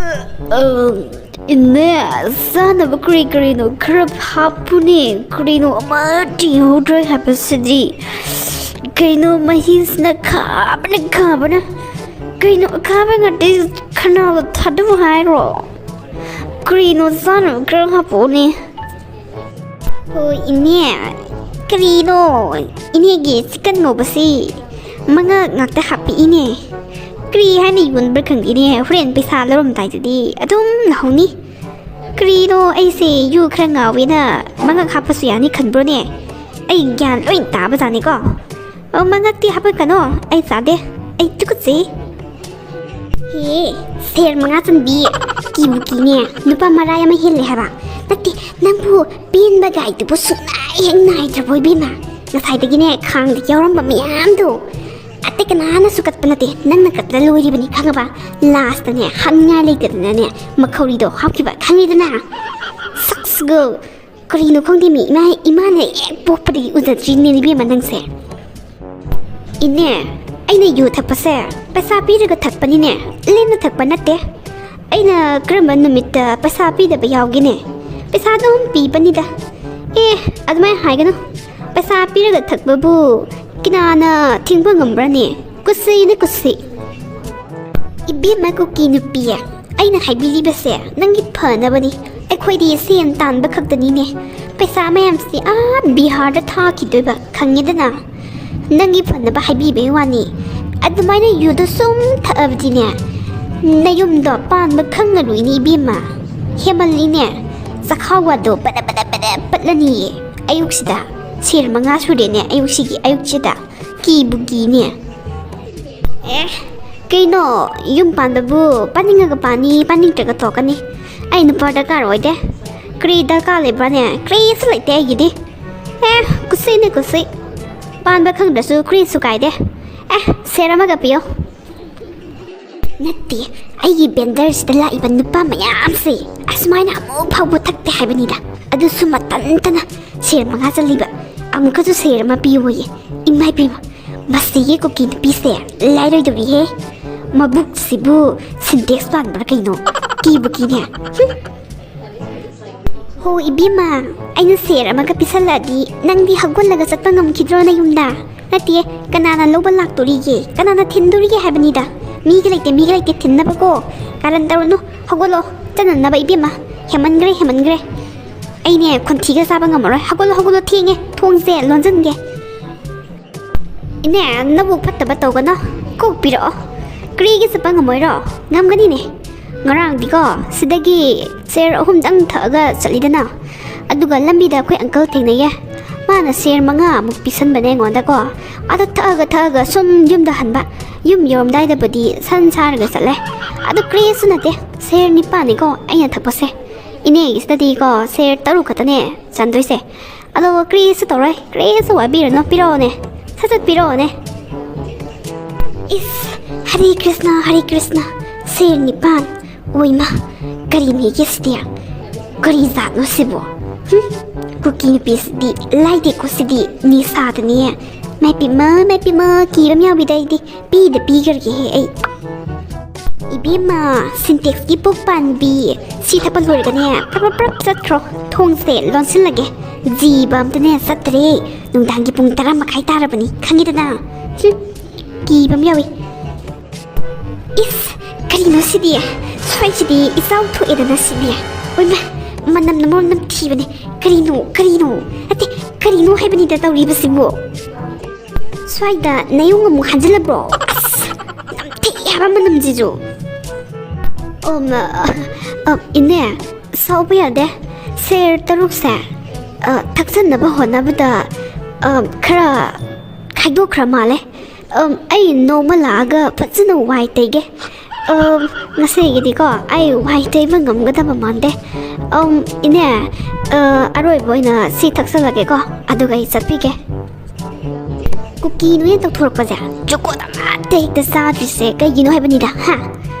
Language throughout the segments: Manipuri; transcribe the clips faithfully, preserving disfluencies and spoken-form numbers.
ꯑ, ꯏꯅꯦ, ꯆꯥꯅꯕ ꯀꯔꯤ ꯀꯔꯤꯅꯣ ꯈꯔ ꯍꯥꯞꯄꯨꯅꯦ꯫ ꯀꯔꯤꯅꯣ ꯑꯃꯠꯇ ꯌꯥꯎꯗ꯭ꯔꯦ ꯍꯥꯏꯕꯁꯤꯗꯤ꯫ ꯀꯩꯅꯣ ꯃꯍꯤꯁꯤꯅ ꯈꯥꯕꯅ ꯈꯥꯕꯅ꯫ ꯀꯩꯅꯣ ꯑꯈꯥꯕ ꯉꯥꯛꯇ ꯈꯅꯥꯎꯗ ꯊꯥꯗꯧ ꯍꯥꯏꯔꯣ? ꯀꯔꯤꯅꯣ ꯆꯥꯅꯕ ꯈꯔ ꯍꯥꯞꯄꯨꯅꯦ꯫ ꯍꯣꯏ, ꯏꯅꯦ꯫ ꯀꯔꯤꯅꯣ? ꯏꯅꯦꯒꯤ ꯆꯤꯛꯀꯟ ꯉꯧꯕꯁꯤ ꯃꯉꯥ ꯉꯥꯛꯇ ꯍꯥꯞꯄꯤꯏꯅꯦ꯫ ꯀꯔꯤ ꯍꯥꯏꯅ ꯌꯣꯟꯕ꯭ꯔꯥ ꯈꯪꯗꯦꯅꯦ, ꯍꯣꯔꯦꯟ ꯄꯩꯁꯥ ꯂꯧꯔꯝꯗꯥꯏꯗꯗꯤ ꯑꯗꯨꯝ ꯂꯧꯍꯧꯅꯤ꯫ ꯀꯔꯤꯅꯣ, ꯑꯩꯁꯦ ꯌꯨ ꯈꯔ ꯉꯥꯎꯋꯦꯅ ꯃꯉꯥ ꯍꯥꯞꯄꯁꯨ ꯌꯥꯅꯤ ꯈꯟꯕ꯭ꯔꯣꯅꯦ? ꯑꯩ ꯒ꯭ꯌꯥꯟ ꯂꯣꯏ ꯇꯥꯕꯖꯥꯠꯅꯤꯀꯣ꯫ ꯑꯣ, ꯃꯉꯛꯇꯤ ꯍꯥꯞꯄꯛꯀꯅꯣ, ꯑꯩ ꯆꯥꯗꯦ, ꯑꯩ ꯇꯨꯀꯠꯆꯩ꯫ ꯍꯦ, ꯁꯦꯔ ꯃꯉꯥ ꯆꯟꯕꯤ, ꯀꯤꯕꯨ ꯀꯤꯅꯦ, ꯅꯨꯄꯥ ꯃꯔꯥꯏ ꯑꯃ ꯍꯦꯜꯂꯦ ꯍꯥꯏꯕ꯫ ꯅꯠꯇꯦ, ꯅꯪꯕꯨ ꯄꯦꯟꯕ ꯒꯥꯏꯗꯨꯕꯨ ꯁꯨꯡꯅꯥꯏ ꯍꯦꯛ ꯅꯥꯏꯗ꯭ꯔꯕꯣ ꯏꯕꯦꯝꯃ? ꯉꯁꯥꯏꯗꯒꯤꯅꯦ ꯈꯥꯡꯗ ꯌꯥꯎꯔꯝꯕ ꯃꯌꯥꯝꯗꯣ ꯑꯇꯩ ꯀꯅꯥꯅꯁꯨ ꯀꯠꯄ ꯅꯠꯇꯦ, ꯅꯪꯅ ꯀꯠꯂ ꯂꯣꯏꯔꯤꯕꯅꯤ ꯈꯪꯉꯕ? ꯂꯥꯁꯇꯅꯦ ꯍꯥꯞꯅꯤꯡꯉꯥꯏ ꯂꯩꯇꯗꯅꯅꯦ ꯃꯈꯧꯔꯤꯗꯣ ꯍꯥꯞꯈꯤꯕ ꯈꯪꯉꯤꯗꯅ? ꯁꯛꯁꯤꯒ ꯀꯔꯤꯅꯣ ꯈꯪꯗꯦ ꯃꯤ, ꯏꯃꯥ, ꯏꯃꯥꯅ ꯍꯦꯛ ꯄꯣꯛꯄꯗꯒꯤ ꯎꯖꯗ꯭ꯔꯤꯅꯦ ꯏꯕꯦꯝꯃ ꯅꯪꯁꯦ꯫ ꯏꯅꯦ, ꯑꯩꯅ ꯌꯨ ꯊꯛꯄꯁꯦ ꯄꯩꯁꯥ ꯄꯤꯔꯒ ꯊꯛꯄꯅꯤꯅꯦ, ꯂꯦꯝꯅ ꯊꯛꯄ ꯅꯠꯇꯦ꯫ ꯑꯩꯅ ꯀꯔꯝꯕ ꯅꯨꯃꯤꯠꯇ ꯄꯩꯁꯥ ꯄꯤꯗꯕ ꯌꯥꯎꯒꯦꯅꯦ? ꯄꯩꯁꯥ ꯑꯗꯨꯝ ꯄꯤꯕꯅꯤꯗ꯫ ꯑꯦ, ꯑꯗꯨꯃꯥꯏꯅ ꯍꯥꯏꯒꯅꯨ꯫ ꯄꯩꯁꯥ ꯄꯤꯔꯒ ꯊꯛꯄꯕꯨ ꯀꯅꯥꯅ ꯊꯤꯡꯕ ꯉꯝꯕ꯭ꯔꯅꯦ? ꯀꯨꯁꯤꯅꯦ ꯀꯨꯁꯤ꯫ ꯏꯕꯦꯝꯃ ꯀꯨꯀꯤ ꯅꯨꯄꯤ, ꯑꯩꯅ ꯍꯥꯏꯕꯤꯔꯤꯕꯁꯦ ꯅꯪꯒꯤ ꯐꯅꯕꯅꯤ꯫ ꯑꯩꯈꯣꯏꯗꯤ ꯁꯦꯟ ꯇꯥꯟꯕ ꯈꯛꯇꯅꯤꯅꯦ꯫ ꯄꯩꯁꯥ ꯃꯌꯥꯝꯁꯤ ꯑꯥ ꯕꯤꯍꯥꯔꯗ ꯊꯥꯈꯤꯗꯣꯏꯕ, ꯈꯪꯉꯦꯗꯅ? ꯅꯪꯒꯤ ꯐꯅꯕ ꯍꯥꯏꯕꯤꯕꯩ ꯋꯥꯅꯤ꯫ ꯑꯗꯨꯃꯥꯏꯅ ꯌꯨꯗꯣ ꯁꯨꯝ ꯊꯛꯑꯕꯗꯤꯅꯦ, ꯅꯌꯨꯝꯗꯣ ꯄꯥꯟꯕ ꯈꯪꯉꯔꯣꯏꯅꯦ ꯏꯕꯦꯝꯃ꯫ ꯍꯦꯃꯜꯂꯤꯅꯦ꯫ ꯆꯈꯥꯎꯒꯗꯣ ꯕꯗ ꯕꯗ ꯕꯗ ꯄꯠꯂꯅꯤꯌꯦ꯫ ꯑꯌꯨꯛꯁꯤꯗ ꯁꯦꯔ ꯃꯉꯥ ꯁꯨꯔꯦꯅꯦ, ꯑꯌꯨꯛꯁꯤꯒꯤ, ꯑꯌꯨꯛꯁꯤꯗ꯫ ꯀꯤꯕꯨ ꯀꯤꯅꯦ꯫ ꯑꯦ, ꯀꯩꯅꯣ, ꯌꯨꯝ ꯄꯥꯟꯕꯕꯨ ꯄꯥꯅꯤꯡꯉꯒ ꯄꯥꯅꯤ, ꯄꯥꯅꯤꯡꯗ꯭ꯔꯒ ꯇꯣꯛꯀꯅꯤ꯫ ꯑꯩ ꯅꯨꯄꯥ ꯗꯔꯀꯥꯔ ꯑꯣꯏꯗꯦ꯫ ꯀꯔꯤ ꯗꯔꯀꯥꯔ ꯂꯩꯕ꯭ꯔꯥꯅꯦ? ꯀꯔꯤꯁꯨ ꯂꯩꯇꯦ ꯑꯩꯒꯤꯗꯤ꯫ ꯑꯦ, ꯀꯨꯁꯤꯅꯦ ꯀꯨꯁꯤ꯫ ꯄꯥꯟꯕ ꯈꯪꯗ꯭ꯔꯁꯨ ꯀꯔꯤꯁꯨ ꯀꯥꯏꯗꯦ꯫ ꯑꯦ, ꯁꯦꯔ ꯑꯃꯒ ꯄꯤꯌꯣ꯫ ꯅꯠꯇꯦ, ꯑꯩꯒꯤ ꯕꯦꯟꯗꯔꯁꯤꯗ ꯂꯥꯛꯏꯕ ꯅꯨꯄꯥ ꯃꯌꯥꯝꯁꯦ ꯑꯁꯨꯃꯥꯏꯅ ꯑꯃꯨꯛ ꯐꯥꯎꯕ ꯊꯛꯇꯦ ꯍꯥꯏꯕꯅꯤꯗ꯫ ꯑꯗꯨꯁꯨ ꯃꯇꯟꯇꯅ ꯁꯦꯔ ꯃꯉꯥ ꯆꯜꯂꯤꯕ꯫ ꯑꯃꯨꯛꯀꯁꯨ ꯁꯦꯔ ꯑꯃ ꯄꯤꯌꯨꯌꯦ꯫ ꯏꯃꯥ ꯏꯕꯦꯝꯃ, ꯃꯁꯤꯒꯤ ꯀꯨꯀꯤ ꯅꯨꯄꯤꯁꯦ ꯂꯥꯏꯔꯣꯏꯗꯧꯔꯤꯍꯦ꯫ ꯃꯕꯨꯛꯁꯤꯕꯨ ꯁꯤꯟꯇꯦꯛꯁ ꯄꯥꯟꯕ꯭ꯔꯥ ꯀꯩꯅꯣ? ꯀꯤꯕꯨ ꯀꯤꯅꯦ꯫ ꯍꯨꯝ꯫ ꯍꯣ ꯏꯕꯦꯝꯃ, ꯑꯩꯅ ꯁꯦꯔ ꯑꯃꯒ ꯄꯤꯁꯜꯂꯛꯑꯗꯤ ꯅꯪꯗꯤ ꯍꯧꯒꯠꯂꯒ ꯆꯠꯄ ꯉꯝꯈꯤꯗ꯭ꯔꯣ ꯅꯌꯨꯝꯗ? ꯅꯠꯇꯦ, ꯀꯅꯥꯅ ꯂꯧꯕ ꯂꯥꯛꯇꯣꯔꯤꯒꯦ? ꯀꯅꯥꯅ ꯊꯤꯟꯗꯣꯔꯤꯒꯦ ꯍꯥꯏꯕꯅꯤꯗ꯫ ꯃꯤꯒ ꯂꯩꯇꯦ, ꯃꯤꯒ ꯂꯩꯇꯦ ꯊꯤꯟꯅꯕꯀꯣ꯫ ꯀꯥꯔꯟ ꯇꯧꯔꯅꯨ, ꯍꯧꯒꯠꯂꯣ, ꯆꯠꯅꯅꯕ ꯏꯕꯦꯝꯃ꯫ ꯍꯦꯃꯟꯈ꯭ꯔꯦ, ꯍꯦꯃꯟꯈ꯭ꯔꯦ꯫ ꯑꯩꯅꯦ ꯈꯣꯟꯊꯤꯒ ꯆꯥꯕ ꯉꯝꯃꯔꯣꯏ꯫ ꯍꯧꯒꯠꯂꯣ, ꯍꯧꯒꯠꯂꯣ, ꯊꯦꯡꯉꯦ, ꯊꯣꯡꯁꯦ ꯂꯣꯟꯁꯤꯟꯒꯦ꯫ ꯏꯅꯦ, ꯅꯕꯨꯛ ꯐꯠꯇꯕ ꯇꯧꯒꯅꯣ꯫ ꯀꯣꯛ ꯄꯤꯔꯛꯑꯣ꯫ ꯀꯔꯤꯒꯤ ꯆꯠꯄ ꯉꯝꯃꯣꯏꯔꯣ? ꯉꯝꯒꯅꯤꯅꯦ꯫ ꯉꯔꯥꯡꯗꯤꯀꯣ, ꯁꯤꯗꯒꯤ ꯁꯦꯔ ꯑꯍꯨꯝꯗꯪ ꯊꯛꯑꯒ ꯆꯠꯂꯤꯗꯅ꯫ ꯑꯗꯨꯒ ꯂꯝꯕꯤꯗ ꯑꯩꯈꯣꯏ ꯑꯪꯀꯜ ꯊꯦꯡꯅꯩꯌꯦ꯫ ꯃꯥꯅ ꯁꯦꯔ ꯃꯉꯥꯃꯨꯛ ꯄꯤꯁꯟꯕꯅꯦ ꯑꯩꯉꯣꯟꯗꯀꯣ꯫ ꯑꯗꯣ ꯊꯛꯑꯒ ꯊꯛꯑꯒ ꯁꯨꯝ ꯌꯨꯝꯗ ꯍꯟꯕ꯫ ꯌꯨꯝ ꯌꯧꯔꯝꯗꯥꯏꯗꯕꯨꯗꯤ ꯁꯟ ꯁꯥꯔꯒ ꯆꯠꯂꯦ꯫ ꯑꯗꯨ ꯀ꯭ꯔꯦꯁꯨ ꯅꯠꯇꯦ, ꯁꯦꯔ ꯅꯤꯄꯥꯟꯅꯤꯀꯣ ꯑꯩꯅ ꯊꯛꯄꯁꯦ꯫ ꯏꯅꯦꯒꯤꯁꯤꯗꯗꯤꯀꯣ, ꯁꯦꯔ ꯇꯔꯨꯛ ꯈꯛꯇꯅꯦ ꯆꯟꯗꯣꯏꯁꯦ꯫ ꯑꯗꯣ ꯀ꯭ꯔꯤꯁꯨ ꯇꯧꯔꯣꯏ, ꯀ꯭ꯔꯤꯁꯨ ꯋꯥꯕꯤꯔꯅꯨ, ꯄꯤꯔꯛꯑꯣꯅꯦ, ꯁꯠ ꯁꯠ ꯄꯤꯔꯛꯑꯣꯅꯦ꯫ ꯏꯁ, ꯍꯔꯦ ꯀ꯭ꯔꯤꯁꯅ, ꯍꯔꯦ ꯀ꯭ꯔꯤꯁꯅ, ꯁꯦꯔ ꯅꯤꯄꯥꯟ, ꯑꯣꯏꯃ, ꯀꯔꯤ ꯃꯤꯒꯦ ꯁꯤꯗꯤ? ꯀꯔꯤ ꯖꯥꯠꯅꯣ ꯁꯤꯕꯣ? ꯍꯨꯝ, ꯀꯨꯀꯤ ꯅꯨꯄꯤꯁꯤꯗꯤ ꯂꯥꯏꯗꯦꯀꯣ ꯁꯤꯗꯤ, ꯅꯤꯁꯥꯗꯅꯦ꯫ ꯃꯥꯏ ꯄꯦꯝꯃ, ꯃꯥꯏ ꯄꯦꯝꯃ, ꯀꯤꯕ ꯑꯃ ꯌꯥꯎꯋꯤꯗ ꯑꯩꯗꯤ꯫ ꯄꯤꯗ ꯄꯤꯈ꯭ꯔꯒꯦꯍꯦ ꯑꯩ꯫ ꯏꯕꯦꯝꯃ, ꯁꯤꯟꯇꯦꯛꯁꯀꯤ ꯄꯨꯛ ꯄꯥꯟꯕꯤ, ꯁꯤ ꯊꯛꯄ ꯂꯣꯏꯔꯒꯅꯦ ꯄ꯭ꯔꯞ ꯄ꯭ꯔꯞ ꯄ꯭ꯔꯞ ꯆꯠꯈ꯭ꯔꯣ꯫ ꯊꯣꯡꯁꯦ ꯂꯣꯟꯁꯤꯜꯂꯒꯦ꯫ ꯖꯤꯕ ꯑꯝꯇꯅꯦ ꯆꯠꯇ꯭ꯔꯦ꯫ ꯅꯨꯡꯗꯥꯡꯒꯤ ꯄꯨꯡ ꯇꯔꯥ ꯃꯈꯥꯏ ꯇꯥꯔꯕꯅꯤ, ꯈꯪꯉꯤꯗꯅ꯫ ꯍꯨꯝ, ꯀꯤꯕ ꯑꯃ ꯌꯥꯎꯏ꯫ ꯏꯁ, ꯀꯔꯤꯅꯣ ꯁꯤꯗꯤ? ꯁ꯭ꯋꯥꯏꯁꯤꯗꯤ ꯏꯆꯥꯎ ꯊꯣꯛꯑꯦꯗꯅ ꯁꯤꯗꯤ꯫ ꯑꯣꯏꯃ, ꯃꯅꯝꯅ ꯃꯔꯣꯝ ꯅꯝꯊꯤꯕꯅꯦ꯫ ꯀꯔꯤꯅꯣ, ꯀꯔꯤꯅꯣ? ꯅꯠꯇꯦ, ꯀꯔꯤꯅꯣ ꯍꯥꯏꯕꯅꯤꯗ ꯇꯧꯔꯤꯕꯁꯤꯕꯨ꯫ ꯁ꯭ꯋꯥꯏꯗ ꯅꯌꯨꯡ ꯑꯃꯨꯛ ꯍꯟꯖꯤꯜꯂꯕ꯭ꯔꯣ? ꯑꯁ, ꯅꯝꯊꯤ ꯍꯥꯏꯕ ꯃꯅꯝꯁꯤꯁꯨ꯫ ꯑꯣ, ꯃ-, ꯑ, ꯏꯅꯦ, ꯁꯥꯎꯕ ꯌꯥꯗꯦ꯫ ꯁꯦꯔ ꯇꯔꯨꯛꯁꯦ, ꯑ, ꯊꯛꯆꯟꯅꯕ ꯍꯣꯠꯅꯕꯗ, ꯑ, ꯈꯔ ꯈꯥꯏꯗꯣꯛꯈ꯭ꯔ ꯃꯥꯜꯂꯦ꯫ ꯑꯝ, ꯑꯩ ꯅꯣꯡꯃ ꯂꯥꯛꯑꯒ ꯐꯖꯅ ꯋꯥꯏ ꯇꯩꯒꯦ꯫ ꯑꯝ, ꯉꯁꯤꯒꯤꯗꯤꯀꯣ, ꯑꯩ ꯋꯥꯏ ꯇꯩꯕ ꯉꯝꯒꯗꯕ ꯃꯥꯟꯗꯦ꯫ ꯑꯝ, ꯏꯅꯦ, ꯑ, ꯑꯔꯣꯏꯕ ꯑꯣꯏꯅ ꯁꯤ ꯊꯛꯆꯜꯂꯒꯦꯀꯣ, ꯑꯗꯨꯒ ꯑꯩ ꯆꯠꯄꯤꯒꯦ꯫ ꯀꯨꯀꯤ ꯅꯣꯏꯅ ꯇꯧꯊꯣꯔꯛꯄꯁꯦ ꯖꯨꯒꯣꯠ ꯑꯃꯠꯇ ꯍꯦꯛꯇ ꯆꯥꯗ꯭ꯔꯤꯁꯦ ꯀꯩꯒꯤꯅꯣ ꯍꯥꯏꯕꯅꯤꯗ, ꯍꯥ?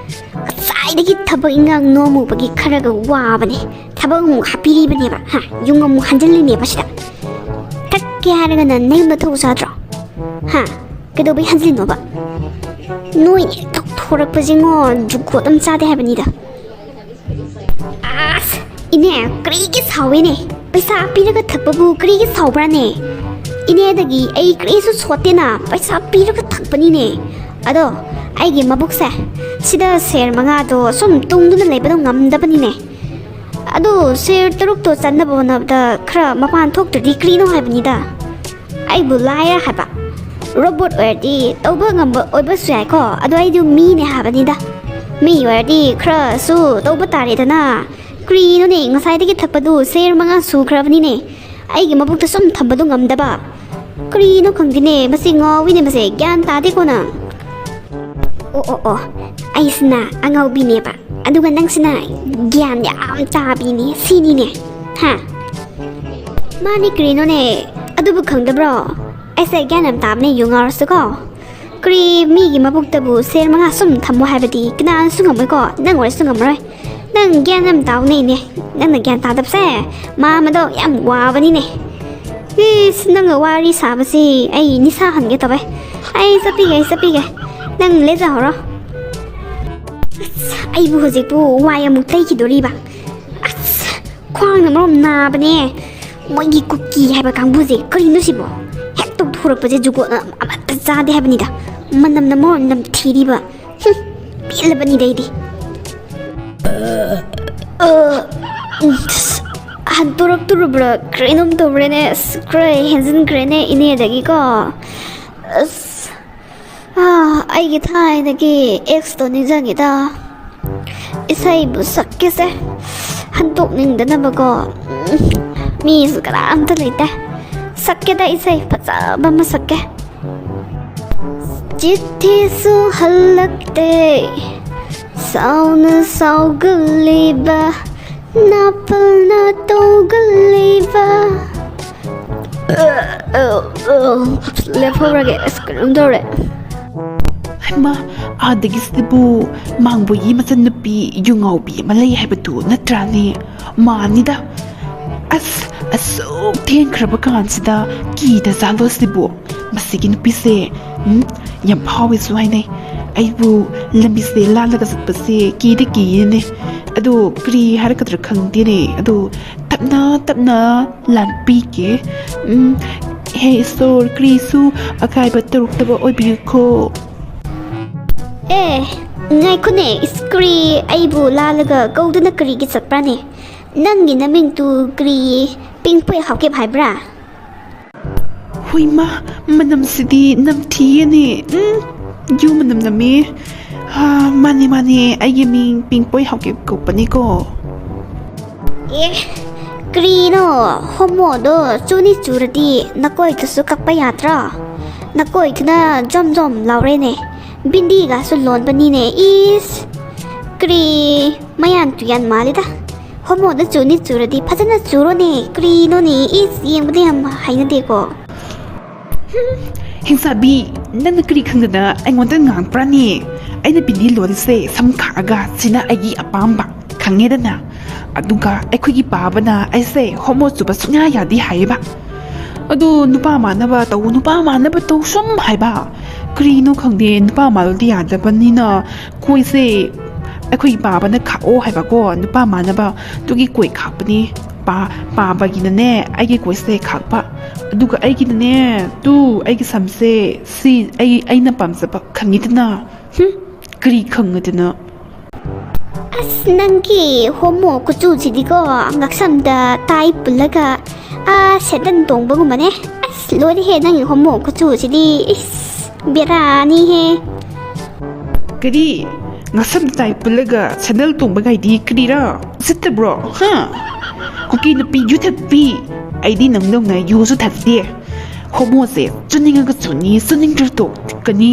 ꯉꯁꯥꯏꯗꯒꯤ ꯊꯕꯛ ꯏꯟꯈꯥꯡ ꯅꯣꯝꯃꯨꯕꯒꯤ ꯈꯔꯒ ꯋꯥꯕꯅꯦ꯫ ꯊꯕꯛ ꯑꯃꯨꯛ ꯍꯥꯞꯄꯤꯔꯤꯕꯅꯦꯕ, ꯍꯥ? ꯌꯨꯝ ꯑꯃꯨꯛ ꯍꯟꯖꯤꯜꯂꯤꯅꯦꯕ ꯁꯤꯗ꯫ ꯊꯛꯀꯦ ꯍꯥꯏꯔꯒꯅ ꯅꯌꯨꯝꯗ ꯊꯣꯛꯎ ꯆꯥꯗ꯭ꯔꯣ? ꯍꯥ? ꯀꯩꯗꯧꯕꯩ ꯍꯟꯖꯤꯜꯂꯤꯅꯣꯕ? ꯅꯣꯏꯅ ꯍꯦꯛ ꯊꯣꯛ-, ꯍꯧꯔꯛꯄꯁꯤꯉꯣ, ꯖꯨꯒꯣꯠ ꯑꯃ ꯆꯥꯗꯦ ꯍꯥꯏꯕꯅꯤꯗ꯫ ꯑꯁ, ꯏꯅꯦ, ꯀꯔꯤꯒꯤ ꯁꯥꯎꯏꯅꯦ? ꯄꯩꯁꯥ ꯄꯤꯔꯒ ꯊꯛꯄꯕꯨ ꯀꯔꯤꯒꯤ ꯁꯥꯎꯕ꯭ꯔꯥꯅꯦ? ꯏꯅꯦꯗꯒꯤ ꯑꯩ ꯀꯔꯤꯁꯨ ꯁꯣꯠꯇꯦꯅ, ꯄꯩꯁꯥ ꯄꯤꯔꯒ ꯊꯛꯄꯅꯤꯅꯦ꯫ ꯑꯗꯣ ꯑꯩꯒꯤ ꯃꯕꯨꯛꯁꯦ ꯁꯤꯗ ꯁꯦꯔ ꯃꯉꯥꯗꯣ ꯁꯨꯝ ꯇꯨꯡꯗꯨꯅ ꯂꯩꯕꯗꯣ ꯉꯝꯗꯕꯅꯤꯅꯦ꯫ ꯑꯗꯨ ꯁꯦꯔ ꯇꯔꯨꯛꯇꯣ ꯆꯟꯅꯕ ꯍꯣꯠꯅꯕꯗ ꯈꯔ ꯃꯄꯥꯟ ꯊꯣꯛꯇ꯭ꯔꯗꯤ ꯀꯔꯤꯅꯣ ꯍꯥꯏꯕꯅꯤꯗ꯫ ꯑꯩꯕꯨ ꯂꯥꯏꯔ ꯍꯥꯏꯕ꯫ ꯔꯣꯕꯣꯠ ꯑꯣꯏꯔꯗꯤ ꯇꯧꯕ ꯉꯝꯕ ꯑꯣꯏꯕꯁꯨ ꯌꯥꯏꯀꯣ, ꯑꯗꯣ ꯑꯩꯗꯤ ꯃꯤꯅꯦ ꯍꯥꯏꯕꯅꯤꯗ꯫ ꯃꯤ ꯑꯣꯏꯔꯗꯤ ꯈꯔꯁꯨ ꯇꯧꯕ ꯇꯥꯔꯦꯗꯅ꯫ ꯀꯔꯤꯅꯣꯅꯦ, ꯉꯁꯥꯏꯗꯒꯤ ꯊꯛꯄꯗꯨ ꯁꯦꯔ ꯃꯉꯥ ꯁꯨꯈ꯭ꯔꯕꯅꯤꯅꯦ꯫ ꯑꯩꯒꯤ ꯃꯕꯨꯛꯇ ꯁꯨꯝ ꯊꯝꯕꯗꯨ ꯉꯝꯗꯕ꯫ ꯀꯔꯤꯅꯣ ꯈꯪꯗꯦꯅꯦ, ꯃꯁꯤ ꯉꯥꯎꯋꯤꯅꯦ, ꯃꯁꯦ ꯒ꯭ꯌꯥꯟ ꯇꯥꯗꯦꯀꯣ ꯅꯪ꯫ ꯑꯣ, ꯑꯣ, ꯑꯣ, ꯑꯩꯁꯤꯅ ꯑꯉꯥꯎꯕꯤꯅꯦꯕ, ꯑꯗꯨꯒ ꯅꯪꯁꯤꯅ ꯒ꯭ꯌꯥꯟ ꯌꯥꯝ ꯇꯥꯕꯤꯅꯦ ꯁꯤꯅꯤꯅꯦ꯫ ꯍꯥ? ꯃꯥꯅꯤ, ꯀꯔꯤꯅꯣꯅꯦ? ꯑꯗꯨꯕꯨ ꯈꯪꯗꯕ꯭ꯔꯣ? ꯑꯩꯁꯦ ꯒ꯭ꯌꯥꯟ ꯌꯥꯝ ꯇꯥꯕꯅꯦ, ꯌꯨ ꯉꯥꯎꯔꯁꯨꯀꯣ꯫ ꯀꯔꯤ, ꯃꯤꯒꯤ ꯃꯕꯨꯛꯇꯕꯨ ꯁꯦꯔ ꯃꯉꯥ ꯁꯨꯝ ꯊꯝꯃꯣ ꯍꯥꯏꯕꯗꯤ ꯀꯅꯥꯅꯁꯨ ꯉꯝꯃꯣꯏꯀꯣ, ꯅꯪ ꯑꯣꯏꯔꯁꯨ ꯉꯝꯃꯔꯣꯏ꯫ ꯅꯪ ꯒ꯭ꯌꯥꯟ ꯌꯥꯝ ꯇꯥꯎꯅꯦ, ꯏꯅꯦ꯫ ꯅꯪꯅ ꯒ꯭ꯌꯥꯟ ꯇꯥꯗꯕꯁꯦ ꯃꯥ ꯑꯃꯗꯣ ꯌꯥꯝ ꯋꯥꯕꯅꯤꯅꯦ꯫ ꯏꯁ, ꯅꯪꯒ ꯋꯥꯔꯤ ꯁꯥꯕꯁꯤ ꯑꯩ ꯅꯤꯁꯥ ꯍꯟꯒꯦ ꯇꯧꯋꯦ꯫ ꯑꯩ ꯆꯠꯄꯤꯒꯦ, ꯑꯩ ꯆꯠꯄꯤꯒꯦ꯫ ꯅꯪ ꯂꯦꯖꯍꯧꯔꯣ꯫ ꯑꯁ, ꯑꯩꯕꯨ ꯍꯧꯖꯤꯛꯄꯨ ꯋꯥꯏ ꯑꯃꯨꯛ ꯇꯩꯈꯤꯗꯣꯔꯤꯕ꯫ ꯑꯁ, ꯈ꯭ꯋꯥꯡꯅ ꯃꯔꯣꯝ ꯅꯥꯕꯅꯦ꯫ ꯃꯣꯏꯒꯤ ꯀꯨꯀꯤ ꯍꯥꯏꯕ ꯀꯥꯡꯕꯨꯁꯦ ꯀꯔꯤꯅꯣ ꯁꯤꯕꯣ? ꯍꯦꯛ ꯇꯧꯊꯣꯔꯛꯄꯁꯦ ꯖꯨꯒꯣꯠꯅ ꯑꯃꯠꯇ ꯆꯥꯗꯦ ꯍꯥꯏꯕꯅꯤꯗ꯫ ꯃꯅꯝꯅ ꯃꯔꯣꯝ ꯅꯝꯊꯤꯔꯤꯕ꯫ ꯍꯨꯝ, ꯄꯦꯜꯂꯕꯅꯤꯗ ꯑꯩꯗꯤ꯫ ꯑ, ꯎꯝ, ꯑꯁ, ꯍꯟꯇꯣꯔꯛꯇꯣꯔꯕ꯭ꯔꯥ? ꯀꯔꯤꯅꯣꯝ ꯇꯧꯔꯦꯅꯦ꯫ ꯑꯁ, ꯈꯔ ꯍꯦꯟꯖꯤꯟꯈ꯭ꯔꯦꯅꯦ ꯏꯅꯦꯗꯒꯤꯀꯣ꯫ ꯑꯁ, ꯑꯥ, ꯑꯩꯒꯤ ꯊꯥꯏꯅꯒꯤ ꯑꯦꯛꯁꯇꯣ ꯅꯤꯡꯁꯤꯡꯉꯤꯗ꯫ ꯏꯁꯩꯕꯨ ꯁꯛꯀꯦꯁꯦ꯫ ꯍꯟꯇꯣꯛꯅꯤꯡꯗꯅꯕꯀꯣ꯫ ꯎꯝ, ꯃꯤꯁꯨ ꯀꯅꯥꯝꯇ ꯂꯩꯇꯦ꯫ ꯁꯛꯀꯦꯗ ꯏꯁꯩ ꯐꯖꯕ ꯑꯃ ꯁꯛꯀꯦ꯫ ꯆꯤꯊꯤꯁꯨ ꯍꯜꯂꯛꯇꯦ, ꯁꯥꯎꯅ ꯁꯥꯎꯒꯜꯂꯤꯕ, ꯅꯥꯄꯜꯅ ꯇꯧꯒꯜꯂꯤꯕ꯫ ꯂꯦꯞꯍꯧꯔꯒꯦ, ꯑꯁ, ꯀꯩꯅꯣꯝ ꯇꯧꯔꯦ꯫ ꯍꯩꯃꯥ, ꯑꯥꯗꯒꯤ ꯁꯤꯕꯨ ꯃꯥꯡꯕꯣꯏꯒꯤ ꯃꯆꯟꯅꯨꯄꯤ ꯌꯨꯉꯥꯎꯕꯤ ꯑꯃ ꯂꯩ ꯍꯥꯏꯕꯗꯨ ꯅꯠꯇ꯭ꯔꯥꯅꯦ? ꯃꯥꯅꯤꯗ꯫ ꯑꯁ, ꯑꯁꯨꯛ ꯊꯦꯡꯈ꯭ꯔꯕ ꯀꯥꯟꯁꯤꯗ ꯀꯤꯗ ꯖꯥꯠꯂꯣ ꯁꯤꯕꯨ? ꯃꯁꯤꯒꯤ ꯅꯨꯄꯤꯁꯦ, ꯎꯝ, ꯌꯥꯝ ꯐꯥꯎꯏꯁꯨ ꯍꯥꯏꯅꯩ꯫ ꯑꯩꯕꯨ ꯂꯝꯕꯤꯁꯦ ꯂꯥꯜꯂꯒ ꯆꯠꯄꯁꯦ ꯀꯤꯗꯤ ꯀꯤꯌꯦꯅꯦ꯫ ꯑꯗꯣ ꯀꯔꯤ ꯍꯥꯏꯔꯛꯀꯗ꯭ꯔꯥ ꯈꯪꯗꯦꯅꯦ꯫ ꯑꯗꯣ ꯇꯞꯅ ꯇꯞꯅ ꯂꯥꯟꯄꯤꯒꯦ꯫ ꯎꯝ, ꯍꯦ ꯏꯁꯣꯔ, ꯀꯔꯤꯁꯨ ꯑꯀꯥꯏꯕ ꯇꯧꯔꯛꯇꯕ ꯑꯣꯏꯕꯤꯌꯨꯀꯣ꯫ ꯑꯦ, ꯉꯥꯏꯈꯣꯅꯦ, ꯏꯁ, ꯀꯔꯤ ꯑꯩꯕꯨ ꯂꯥꯜꯂꯒ ꯀꯧꯗꯨꯅ ꯀꯔꯤꯒꯤ ꯆꯠꯄ꯭ꯔꯥꯅꯦ? ꯅꯪꯒꯤ ꯅꯃꯤꯡꯗꯨ ꯀꯔꯤ ꯄꯤꯡꯄꯣꯏ ꯍꯥꯎꯀꯦꯞ ꯍꯥꯏꯕ꯭ꯔꯥ? ꯍꯨꯏꯃ, ꯃꯅꯝꯁꯤꯗꯤ ꯅꯝꯊꯤꯌꯦꯅꯦ꯫ ꯎꯝ, ꯌꯨ ꯃꯅꯝ ꯅꯝꯃꯦ꯫ ꯍꯥ, ꯃꯥꯅꯦ, ꯃꯥꯅꯦ, ꯑꯩꯒꯤ ꯃꯤꯡ ꯄꯤꯡꯄꯣꯏ ꯍꯥꯎꯀꯦꯞ ꯀꯧꯕꯅꯤꯀꯣ꯫ ꯑꯦ, ꯀꯔꯤꯅꯣ? ꯍꯣꯃꯣꯗꯣ ꯆꯨꯅꯤ ꯆꯨꯔꯗꯤ ꯅꯀꯣꯏꯗꯨꯁꯨ ꯀꯛꯄ ꯌꯥꯗ꯭ꯔꯣ? ꯅꯀꯣꯏꯗꯨꯅ ꯖꯣꯝ ꯖꯣꯝ ꯂꯥꯎꯔꯦꯅꯦ꯫ ꯕꯤꯟꯗꯤꯒꯁꯨ ꯂꯣꯟꯕꯅꯤꯅꯦ꯫ ꯏꯁ, ꯀꯔꯤ ꯃꯌꯥꯟ ꯇꯨꯌꯥꯟ ꯃꯥꯜꯂꯤꯗ꯫ ꯍꯣꯃꯣꯗ ꯆꯨꯅꯤ ꯆꯨꯔꯗꯤ ꯐꯖꯅ ꯆꯨꯔꯣꯅꯦ꯫ ꯀꯔꯤꯅꯣꯅꯦ? ꯏꯁ, ꯌꯦꯡꯕꯗ ꯌꯥꯝ ꯍꯩꯅꯗꯦꯀꯣ꯫ ꯍꯤꯡꯆꯥꯕꯤ, ꯅꯪꯅ ꯀꯔꯤ ꯈꯪꯗꯅ ꯑꯩꯉꯣꯟꯗ ꯉꯥꯡꯕ꯭ꯔꯥꯅꯦ? ꯑꯩꯅ ꯕꯤꯟꯗꯤ ꯂꯣꯜꯂꯤꯁꯦ ꯁꯝ ꯈꯥꯛꯑꯒ ꯁꯤꯅ ꯑꯩꯒꯤ ꯑꯄꯥꯝꯕ, ꯈꯪꯉꯦꯗꯅ? ꯑꯗꯨꯒ ꯑꯩꯈꯣꯏꯒꯤ ꯄꯥꯕꯅ ꯑꯩꯁꯦ ꯍꯣꯃꯣ ꯆꯨꯕ ꯁꯨꯡꯌꯥ ꯌꯥꯗꯦ ꯍꯥꯏꯌꯦꯕ꯫ ꯑꯗꯨ ꯅꯨꯄꯥ ꯃꯥꯟꯅꯕ ꯇꯧ, ꯅꯨꯄꯥ ꯃꯥꯟꯅꯕ ꯇꯧ ꯁꯨꯝ ꯍꯥꯏꯕ꯫ ꯀꯔꯤꯅꯣ ꯈꯪꯗꯦ, ꯅꯨꯄꯥ ꯃꯥꯟꯕꯗꯤ ꯌꯥꯗꯕꯅꯤꯅ ꯀꯣꯏꯁꯦ ꯑꯩꯈꯣꯏ ꯄꯥꯕꯅ ꯈꯥꯛꯑꯣ ꯍꯥꯏꯕꯀꯣ, ꯅꯨꯄꯥ ꯃꯥꯟꯅꯕ꯫ ꯑꯗꯨꯒꯤ ꯀꯣꯏ ꯈꯥꯛꯄꯅꯤ꯫ ꯄꯥ-, ꯄꯥꯕꯒꯤꯅꯅꯦ ꯑꯩꯒꯤ ꯀꯣꯏꯁꯦ ꯈꯥꯛꯄ, ꯑꯗꯨꯒ ꯑꯩꯒꯤꯅꯅꯦ ꯇꯨ ꯑꯩꯒꯤ ꯁꯝꯁꯦ ꯁꯤ ꯑꯩ, ꯑꯩꯅ ꯄꯥꯝꯖꯕ ꯈꯪꯉꯤꯗꯅ꯫ ꯍꯨꯝ, ꯀꯔꯤ ꯈꯪꯉꯗꯅ? ꯑꯁ, ꯅꯪꯒꯤ ꯍꯣꯃꯣ ꯀꯨꯆꯨꯁꯤꯗꯤꯀꯣ, ꯉꯛꯁꯝꯗ ꯇꯥꯏ ꯄꯨꯜꯂꯒ, ꯑꯥ, ꯁꯦꯟꯗꯟ ꯇꯣꯡꯕꯒꯨꯝꯕꯅꯦ꯫ ꯑꯁ, ꯂꯣꯏꯔꯦꯍꯦ, ꯅꯪꯒꯤ ꯍꯣꯃꯣ ꯀꯨꯆꯨꯁꯤꯗꯤ, ꯏꯁ, ꯕꯦꯔꯥꯅꯤꯍꯦ꯫ ꯀꯔꯤ? ꯉꯛꯁꯝ ꯇꯥꯏ ꯄꯨꯜꯂꯒ ꯁꯦꯟꯗꯜ ꯇꯣꯡꯕꯒꯥꯏꯗꯤ ꯀꯔꯤꯔꯥ? ꯎꯁꯤꯠꯇꯕ꯭ꯔꯣ? ꯍꯥ? ꯀꯨꯀꯤ ꯅꯨꯄꯤ ꯌꯨ ꯊꯛꯄꯤ! ꯑꯩꯗꯤ ꯅꯪꯗꯧꯅ ꯌꯨꯁꯨ ꯊꯛꯇꯦ꯫ ꯍꯣꯃꯣꯁꯦ ꯆꯨꯅꯤꯡꯉꯒ ꯆꯨꯅꯤ, ꯆꯨꯅꯤꯡꯗ꯭ꯔ ꯇꯣꯛꯀꯅꯤ꯫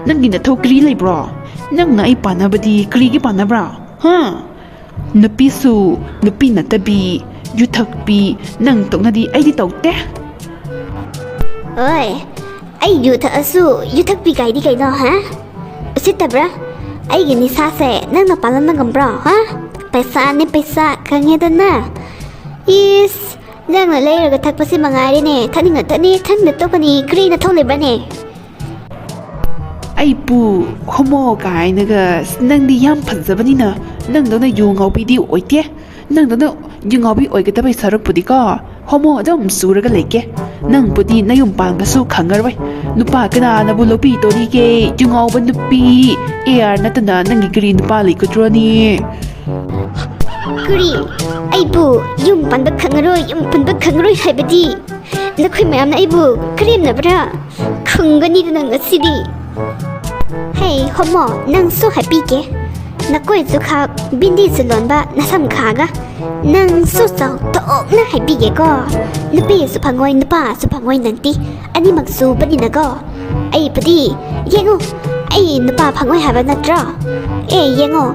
ꯅꯪꯒꯤ ꯅꯊꯧ ꯀꯔꯤ ꯂꯩꯕ꯭ꯔꯣ? ꯅꯪꯅ ꯑꯩ ꯄꯥꯟꯅꯕꯗꯤ ꯀꯔꯤꯒꯤ ꯄꯥꯟꯅꯕ꯭ꯔꯥ? ꯍꯥ? ꯅꯨꯄꯤꯁꯨ ꯅꯨꯄꯤ ꯅꯠꯇꯕꯤ, ꯌꯨ ꯊꯛꯄꯤ, ꯅꯪ ꯇꯧꯅꯗꯤ ꯑꯩꯗꯤ ꯇꯧꯗꯦ꯫ ꯑꯣꯏ, ꯑꯩ ꯌꯨ ꯊꯛꯑꯁꯨ ꯌꯨ ꯊꯛꯄꯤ ꯀꯥꯏꯗꯤ ꯀꯩꯅꯣ, ꯍꯥ? ꯎꯁꯤꯠꯇꯕ꯭ꯔꯥ? ꯑꯩꯒꯤ ꯅꯤꯁꯥꯁꯦ ꯅꯪꯅ ꯄꯥꯜꯍꯟꯕ ꯉꯝꯕ꯭ꯔꯣ, ꯍꯥ? ꯄꯩꯁꯥꯅꯦ ꯄꯩꯁꯥ, ꯈꯪꯉꯦꯗꯅ? ꯏꯁ, ꯅꯪꯅ ꯂꯩꯔꯒ ꯊꯛꯄꯁꯤ ꯃꯉꯥꯏꯔꯦꯅꯦ꯫ ꯊꯛꯅꯤꯡꯉ ꯊꯛꯅꯤ, ꯊꯛꯅꯤꯡꯉ ꯇꯣꯛꯀꯅꯤ꯫ ꯀꯔꯤ ꯅꯊꯧ ꯂꯩꯕ꯭ꯔꯅꯦ? ꯑꯩꯕꯨ ꯍꯣꯃꯣ ꯀꯥꯏꯅꯒ, ꯅꯪꯗꯤ ꯌꯥꯝ ꯐꯖꯕꯅꯤꯅ ꯅꯪꯗꯧꯅ ꯌꯨ ꯉꯥꯎꯕꯤꯗꯤ ꯑꯣꯏꯗꯦ꯫ ꯅꯪꯗꯧꯅ ꯌꯨ ꯉꯥꯎꯕꯤ ꯑꯣꯏꯒꯗꯕꯩ ꯁꯔꯨꯛꯄꯨꯗꯤꯀꯣ, ꯍꯣꯃꯣ ꯑꯗꯨꯝ ꯆꯨꯔꯒ ꯂꯩꯒꯦ꯫ ꯅꯪꯕꯨꯗꯤ ꯅꯌꯨꯝ ꯄꯥꯟꯕꯁꯨ ꯈꯪꯉꯔꯣꯏ꯫ ꯅꯨꯄꯥ ꯀꯅꯥꯅꯕꯨ ꯂꯧꯕꯤꯗꯣꯔꯤꯒꯦ? ꯌꯨ ꯉꯥꯎꯕ ꯅꯨꯄꯤ ꯑꯦ ꯑꯥꯔ ꯅꯠꯇꯅ ꯅꯪꯒꯤ ꯀꯔꯤ ꯅꯨꯄꯥ ꯂꯩꯒꯗ꯭ꯔꯣꯅꯦ? ꯀꯔꯤ? ꯑꯩꯕꯨ ꯌꯨꯝ ꯄꯥꯟꯕ ꯈꯪꯉꯔꯣꯏ, ꯌꯨꯝ ꯄꯥꯟꯕ ꯈꯪꯉꯔꯣꯏ ꯍꯥꯏꯕꯗꯤ? ꯅꯈꯣꯏ ꯃꯌꯥꯝꯅ ꯑꯩꯕꯨ ꯀꯔꯦꯝꯅꯕ꯭ꯔꯥ? ꯈꯪꯒꯅꯤꯗꯅ ꯉꯁꯤꯗꯤ꯫ ꯍꯦ ꯍꯣꯃꯣ, ꯅꯪꯁꯨ ꯍꯥꯏꯕꯤꯒꯦ꯫ ꯅꯀꯣꯏꯁꯨ ꯈꯥꯛ, ꯕꯤꯟꯗꯤꯁꯨ ꯂꯣꯟꯕ ꯅꯁꯝ ꯈꯥꯒ꯫ ꯅꯪꯁꯨ ꯆꯥꯎꯊꯣꯛꯅ ꯍꯥꯏꯕꯤꯒꯦꯀꯣ꯫ ꯅꯨꯄꯤꯁꯨ ꯐꯪꯉꯣꯏ, ꯅꯨꯄꯥꯁꯨ ꯐꯪꯉꯣꯏ ꯅꯪꯗꯤ꯫ ꯑꯅꯤꯃꯛ ꯁꯨꯕꯅꯤꯅꯀꯣ꯫ ꯑꯩꯕꯨꯗꯤ ꯌꯦꯡꯉꯨ, ꯑꯩ ꯅꯨꯄꯥ ꯐꯪꯉꯣꯏ ꯍꯥꯏꯕ ꯅꯠꯇ꯭ꯔꯣ? ꯑꯦ ꯌꯦꯡꯉꯣ,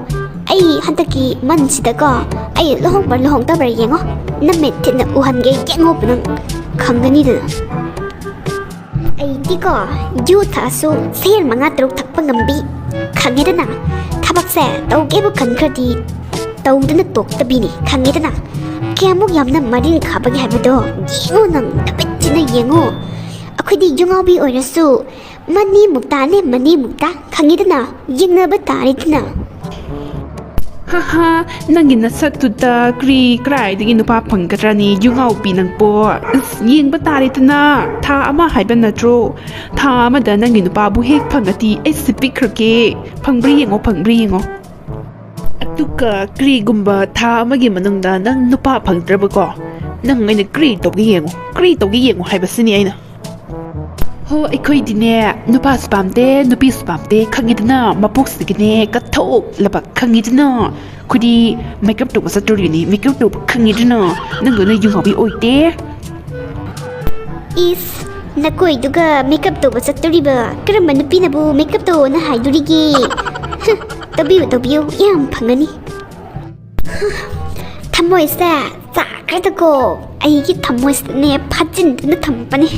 ꯑꯩ ꯍꯟꯗꯛꯀꯤ ꯃꯟꯁꯤꯗꯀꯣ, ꯑꯩ ꯂꯨꯍꯣꯡꯕ꯭ꯔꯥ ꯂꯨꯍꯣꯡꯗꯕ꯭ꯔꯥ ꯌꯦꯡꯉꯣ꯫ ꯅꯃꯤꯠ ꯊꯤꯠꯅ ꯎꯍꯟꯒꯦ, ꯌꯦꯡꯉꯣ ꯅꯪ꯫ ꯈꯪꯒꯅꯤꯗꯅ꯫ ꯑꯩꯗꯤꯀꯣ, ꯌꯨ ꯊꯛꯑꯁꯨ ꯁꯦꯔ ꯃꯉꯥ ꯇꯔꯨꯛ ꯊꯛꯄ ꯉꯝꯕꯤ꯫ ꯈꯪꯉꯦꯗꯅ, ꯊꯕꯛꯁꯦ ꯇꯧꯒꯦꯕꯨ ꯈꯟꯈ꯭ꯔꯗꯤ ꯇꯧꯗꯅ ꯇꯣꯛꯇꯕꯤꯅꯤ꯫ ꯈꯪꯉꯦꯗꯅ, ꯀꯌꯥꯃꯨꯛ ꯌꯥꯝꯅ ꯃꯔꯤꯡ ꯈꯥꯕꯒꯦ ꯍꯥꯏꯕꯗꯣ ꯌꯦꯡꯉꯣ ꯅꯪ, ꯅꯃꯤꯠꯁꯤꯅ ꯌꯦꯡꯉꯣ꯫ ꯑꯩꯈꯣꯏꯗꯤ ꯌꯨ ꯉꯥꯎꯕꯤ ꯑꯣꯏꯔꯁꯨ ꯃꯅꯤꯃꯨꯛ ꯇꯥꯅꯦ, ꯃꯅꯤꯃꯨꯛ ꯇꯥ꯫ ꯈꯪꯉꯤꯗꯅ, ꯌꯦꯡꯅꯕ ꯇꯥꯔꯦꯗꯅ꯫ ꯍꯥ ꯍꯥ, ꯅꯪꯒꯤ ꯅꯁꯛꯇꯨꯗ ꯀ꯭ꯔꯤ ꯀ꯭ꯔꯥꯏꯗꯒꯤ ꯅꯨꯄꯥ ꯐꯪꯒꯗ꯭ꯔꯅꯤ, ꯌꯨ ꯉꯥꯎꯕꯤ ꯅꯪꯕꯣ? ꯑꯁ, ꯌꯦꯡꯕ ꯇꯥꯔꯦꯗꯅ, ꯊꯥ ꯑꯃ ꯍꯥꯏꯕ ꯅꯠꯇ꯭ꯔꯣ? ꯊꯥ ꯑꯃꯗ ꯅꯪꯒꯤ ꯅꯨꯄꯥꯕꯨ ꯍꯦꯛ ꯐꯪꯉꯗꯤ ꯑꯩ ꯁꯤ ꯄꯤꯈ꯭ꯔꯒꯦ꯫ ꯐꯪꯕ꯭ꯔꯥ ꯌꯦꯡꯉꯣ, ꯐꯪꯕ꯭ꯔꯥ ꯌꯦꯡꯉꯣ꯫ ꯑꯗꯨꯒ ꯀꯔꯤꯒꯨꯝꯕ ꯊꯥ ꯑꯃꯒꯤ ꯃꯅꯨꯡꯗ ꯅꯪ ꯅꯨꯄꯥ ꯐꯪꯗ꯭ꯔꯕꯀꯣ, ꯅꯪ ꯑꯩꯅ ꯀꯔꯤ ꯇꯧꯒꯦ ꯌꯦꯡꯉꯣ, ꯀꯔꯤ ꯇꯧꯒꯦ ꯌꯦꯡꯉꯣ ꯍꯥꯏꯕꯁꯤꯅꯤ ꯑꯩꯅ꯫ ꯍꯣ, ꯑꯩꯈꯣꯏꯗꯤꯅꯦ, ꯅꯨꯄꯥꯁꯨ ꯄꯥꯝꯗꯦ, ꯅꯨꯄꯤꯁꯨ ꯄꯥꯝꯗꯦ, ꯈꯪꯉꯤꯗꯅ, ꯃꯄꯣꯛꯁꯤꯗꯒꯤꯅꯦ ꯀꯠꯊꯣꯛꯂꯕ, ꯈꯪꯉꯤꯗꯅ꯫ ꯑꯩꯈꯣꯏꯗꯤ ꯃꯦꯀꯞ ꯇꯧꯕ ꯆꯠꯇꯣꯔꯤꯅꯤ, ꯃꯦꯀꯞ ꯇꯧꯕ, ꯈꯪꯉꯤꯗꯅ꯫ ꯅꯪꯗꯧꯅ ꯌꯨ ꯉꯥꯎꯕꯤ ꯑꯣꯏꯗꯦ꯫ ꯏꯁ, ꯅꯀꯣꯏꯗꯨꯒ ꯃꯦꯀꯞ ꯇꯧꯕ ꯆꯠꯇꯣꯔꯤꯕ? ꯀꯔꯝꯕ ꯅꯨꯄꯤꯅꯕꯨ ꯃꯦꯀꯞ ꯇꯧꯑꯣꯅ ꯍꯥꯏꯗꯣꯔꯤꯒꯦ? ꯍ, ꯇꯧꯕꯤꯌꯨ, ꯇꯧꯕꯤꯌꯨ, ꯌꯥꯝ ꯐꯪꯒꯅꯤ꯫ ꯊꯃꯣꯏꯁꯦ ꯆꯥꯈ꯭ꯔꯦꯗꯀꯣ꯫ ꯑꯩꯒꯤ ꯊꯃꯣꯏꯁꯤꯗꯅꯦ ꯐꯥꯖꯤꯟꯗꯨꯅ ꯊꯝꯕꯅꯤ꯫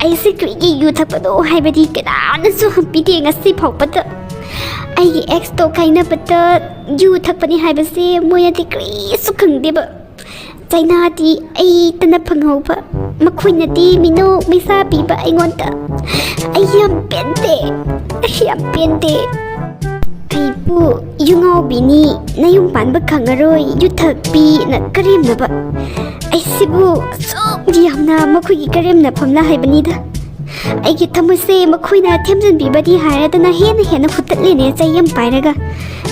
ꯑꯩꯁꯦ ꯀꯔꯤꯒꯤ ꯌꯨ ꯊꯛꯄꯅꯣ ꯍꯥꯏꯕꯗꯤ ꯀꯅꯥꯅꯁꯨ ꯍꯪꯕꯤꯗꯦ ꯉꯁꯤ ꯐꯥꯎꯕꯗ꯫ ꯑꯩꯒꯤ ꯑꯦꯛꯁꯇꯣ ꯀꯥꯏꯅꯕꯗ ꯌꯨ ꯊꯛꯄꯅꯤ ꯍꯥꯏꯕꯁꯦ ꯃꯣꯏꯅꯗꯤ ꯀꯔꯤꯁꯨ ꯈꯪꯗꯦꯕ꯫ ꯆꯩꯅꯥꯗꯤ ꯑꯩꯇꯅ ꯐꯪꯍꯧꯕ, ꯃꯈꯣꯏꯅꯗꯤ ꯃꯤꯅꯣꯛ ꯃꯩꯁꯥ ꯄꯤꯕ ꯑꯩꯉꯣꯟꯗ꯫ ꯑꯩ ꯌꯥꯝ ꯄꯦꯟꯗꯦ, ꯑꯩ ꯌꯥꯝ ꯄꯦꯟꯗꯦ꯫ ꯑꯩꯕꯨ ꯌꯨ ꯉꯥꯎꯕꯤꯅꯤ, ꯅꯌꯨꯝ ꯄꯥꯟꯕ ꯈꯪꯉꯔꯣꯏ, ꯌꯨ ꯊꯛꯄꯤꯅ ꯀꯔꯦꯝꯅꯕ꯫ ꯑꯩꯁꯤꯕꯨ ꯑꯁꯨꯛ ꯌꯥꯝꯅ ꯃꯈꯣꯏꯒꯤ ꯀꯔꯦꯝꯅꯐꯝꯂ ꯍꯥꯏꯕꯅꯤꯗ꯫ ꯑꯩꯒꯤ ꯊꯃꯣꯏꯁꯦ ꯃꯈꯣꯏꯅ ꯊꯦꯝꯖꯤꯟꯕꯤꯕꯗꯤ ꯍꯥꯏꯔꯗꯅ ꯍꯦꯟꯅ ꯍꯦꯟꯅ ꯍꯨꯠꯇꯠꯂꯦꯅꯦ ꯆꯩ ꯑꯃ ꯄꯥꯏꯔꯒ꯫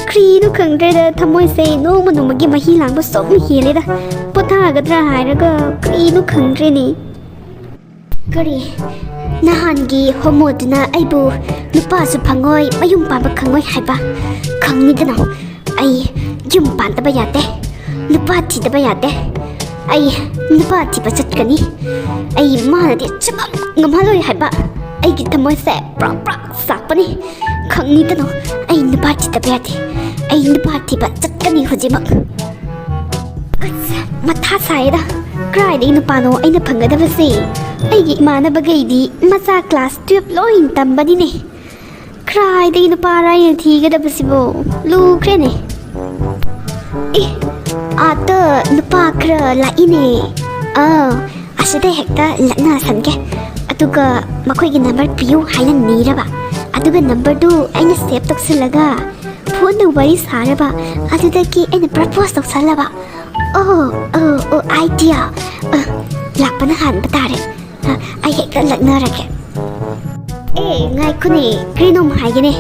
ꯀꯔꯤꯅꯣ ꯈꯪꯗ꯭ꯔꯦꯗ, ꯊꯃꯣꯏꯁꯦ ꯅꯣꯡꯃ ꯅꯣꯡꯃꯒꯤ ꯃꯍꯤ ꯂꯥꯡꯕ ꯁꯨꯝ ꯍꯦꯜꯂꯦꯗ꯫ ꯄꯣꯊꯥꯒꯗ꯭ꯔꯥ ꯍꯥꯏꯔꯒ ꯀꯔꯤꯅꯣ ꯈꯪꯗ꯭ꯔꯦꯅꯦ꯫ ꯀꯔꯤ? ꯅꯍꯥꯟꯒꯤ ꯍꯣꯃꯣꯗꯨꯅ ꯑꯩꯕꯨ ꯅꯨꯄꯥꯁꯨ ꯐꯪꯉꯣꯏ, ꯃꯌꯨꯝ ꯄꯥꯟꯕ ꯈꯪꯉꯣꯏ ꯍꯥꯏꯕ? ꯈꯪꯉꯤꯗꯅ, ꯑꯩ ꯌꯨꯝ ꯄꯥꯟꯗꯕ ꯌꯥꯗꯦ, ꯅꯨꯄꯥ ꯊꯤꯗꯕ ꯌꯥꯗꯦ꯫ ꯑꯩ ꯅꯨꯄꯥ ꯊꯤꯕ ꯆꯠꯀꯅꯤ꯫ ꯑꯩ ꯃꯥꯅꯗꯤ ꯁꯨꯉꯝ ꯉꯝꯍꯜꯂꯣꯏ ꯍꯥꯏꯕ꯫ ꯑꯩꯒꯤ ꯊꯃꯣꯏꯁꯦ ꯄ꯭ꯔꯣꯛ ꯄ꯭ꯔꯣꯛ ꯆꯥꯛꯄꯅꯤ꯫ ꯈꯪꯉꯤꯗꯅ, ꯑꯩ ꯅꯨꯄꯥ ꯊꯤꯗꯕ ꯌꯥꯗꯦ꯫ ꯑꯩ ꯅꯨꯄꯥ ꯊꯤꯕ ꯆꯠꯀꯅꯤ ꯍꯧꯖꯤꯛꯃꯛ꯫ ꯑꯁ, ꯃꯊꯥ ꯁꯥꯏꯗ꯫ ꯀꯔꯥꯏꯗꯒꯤ ꯅꯨꯄꯥꯅꯣ ꯑꯩꯅ ꯐꯪꯒꯗꯕꯁꯦ? ꯑꯩꯒꯤ ꯏꯃꯥꯟꯅꯕꯈꯩꯗꯤ ꯃꯆꯥ ꯀ꯭ꯂꯥꯁ ꯇꯨꯌꯦꯜꯞ ꯂꯣꯏ ꯇꯝꯕꯅꯤꯅꯦ꯫ ꯀꯔꯥꯏꯗꯒꯤ ꯅꯨꯄꯥꯔ ꯑꯩꯅ ꯊꯤꯒꯗꯕꯁꯤꯕꯣ? ꯂꯨꯈ꯭ꯔꯦꯅꯦ꯫ ꯑꯦ, ꯑꯥꯗ ꯅꯨꯄꯥ ꯈꯔ ꯂꯥꯛꯏꯅꯦ꯫ ꯑꯥ, ꯑꯁꯤꯗ ꯍꯦꯛꯇ ꯂꯛꯅꯁꯟꯒꯦ꯫ ꯑꯗꯨꯒ ꯃꯈꯣꯏꯒꯤ ꯅꯝꯕꯔ ꯄꯤꯌꯨ ꯍꯥꯏꯅ ꯅꯤꯔꯕ꯫ ꯑꯗꯨꯒ ꯅꯝꯕꯔꯗꯨ ꯑꯩꯅ ꯁꯦꯚ ꯇꯧꯁꯤꯜꯂꯒ ꯐꯣꯟꯗ ꯋꯥꯔꯤ ꯁꯥꯔꯕ꯫ ꯑꯗꯨꯗꯒꯤ ꯑꯩꯅ ꯄ꯭ꯔꯄꯣꯁ ꯇꯧꯁꯜꯂꯕ꯫ ꯑꯣ, ꯑꯣ, ꯑꯣ, ꯑꯥꯏꯗꯤꯌꯥ꯫ ꯑ, ꯂꯥꯛꯄꯅ ꯍꯥꯟꯕ ꯇꯥꯔꯦ꯫ ꯑ, ꯑꯩ ꯍꯦꯛꯇ ꯂꯛꯅꯔꯒꯦ꯫ ꯑꯦ, ꯉꯥꯏꯈꯣꯅꯦ, ꯀꯔꯤꯅꯣꯝ ꯍꯥꯏꯒꯦꯅꯦ꯫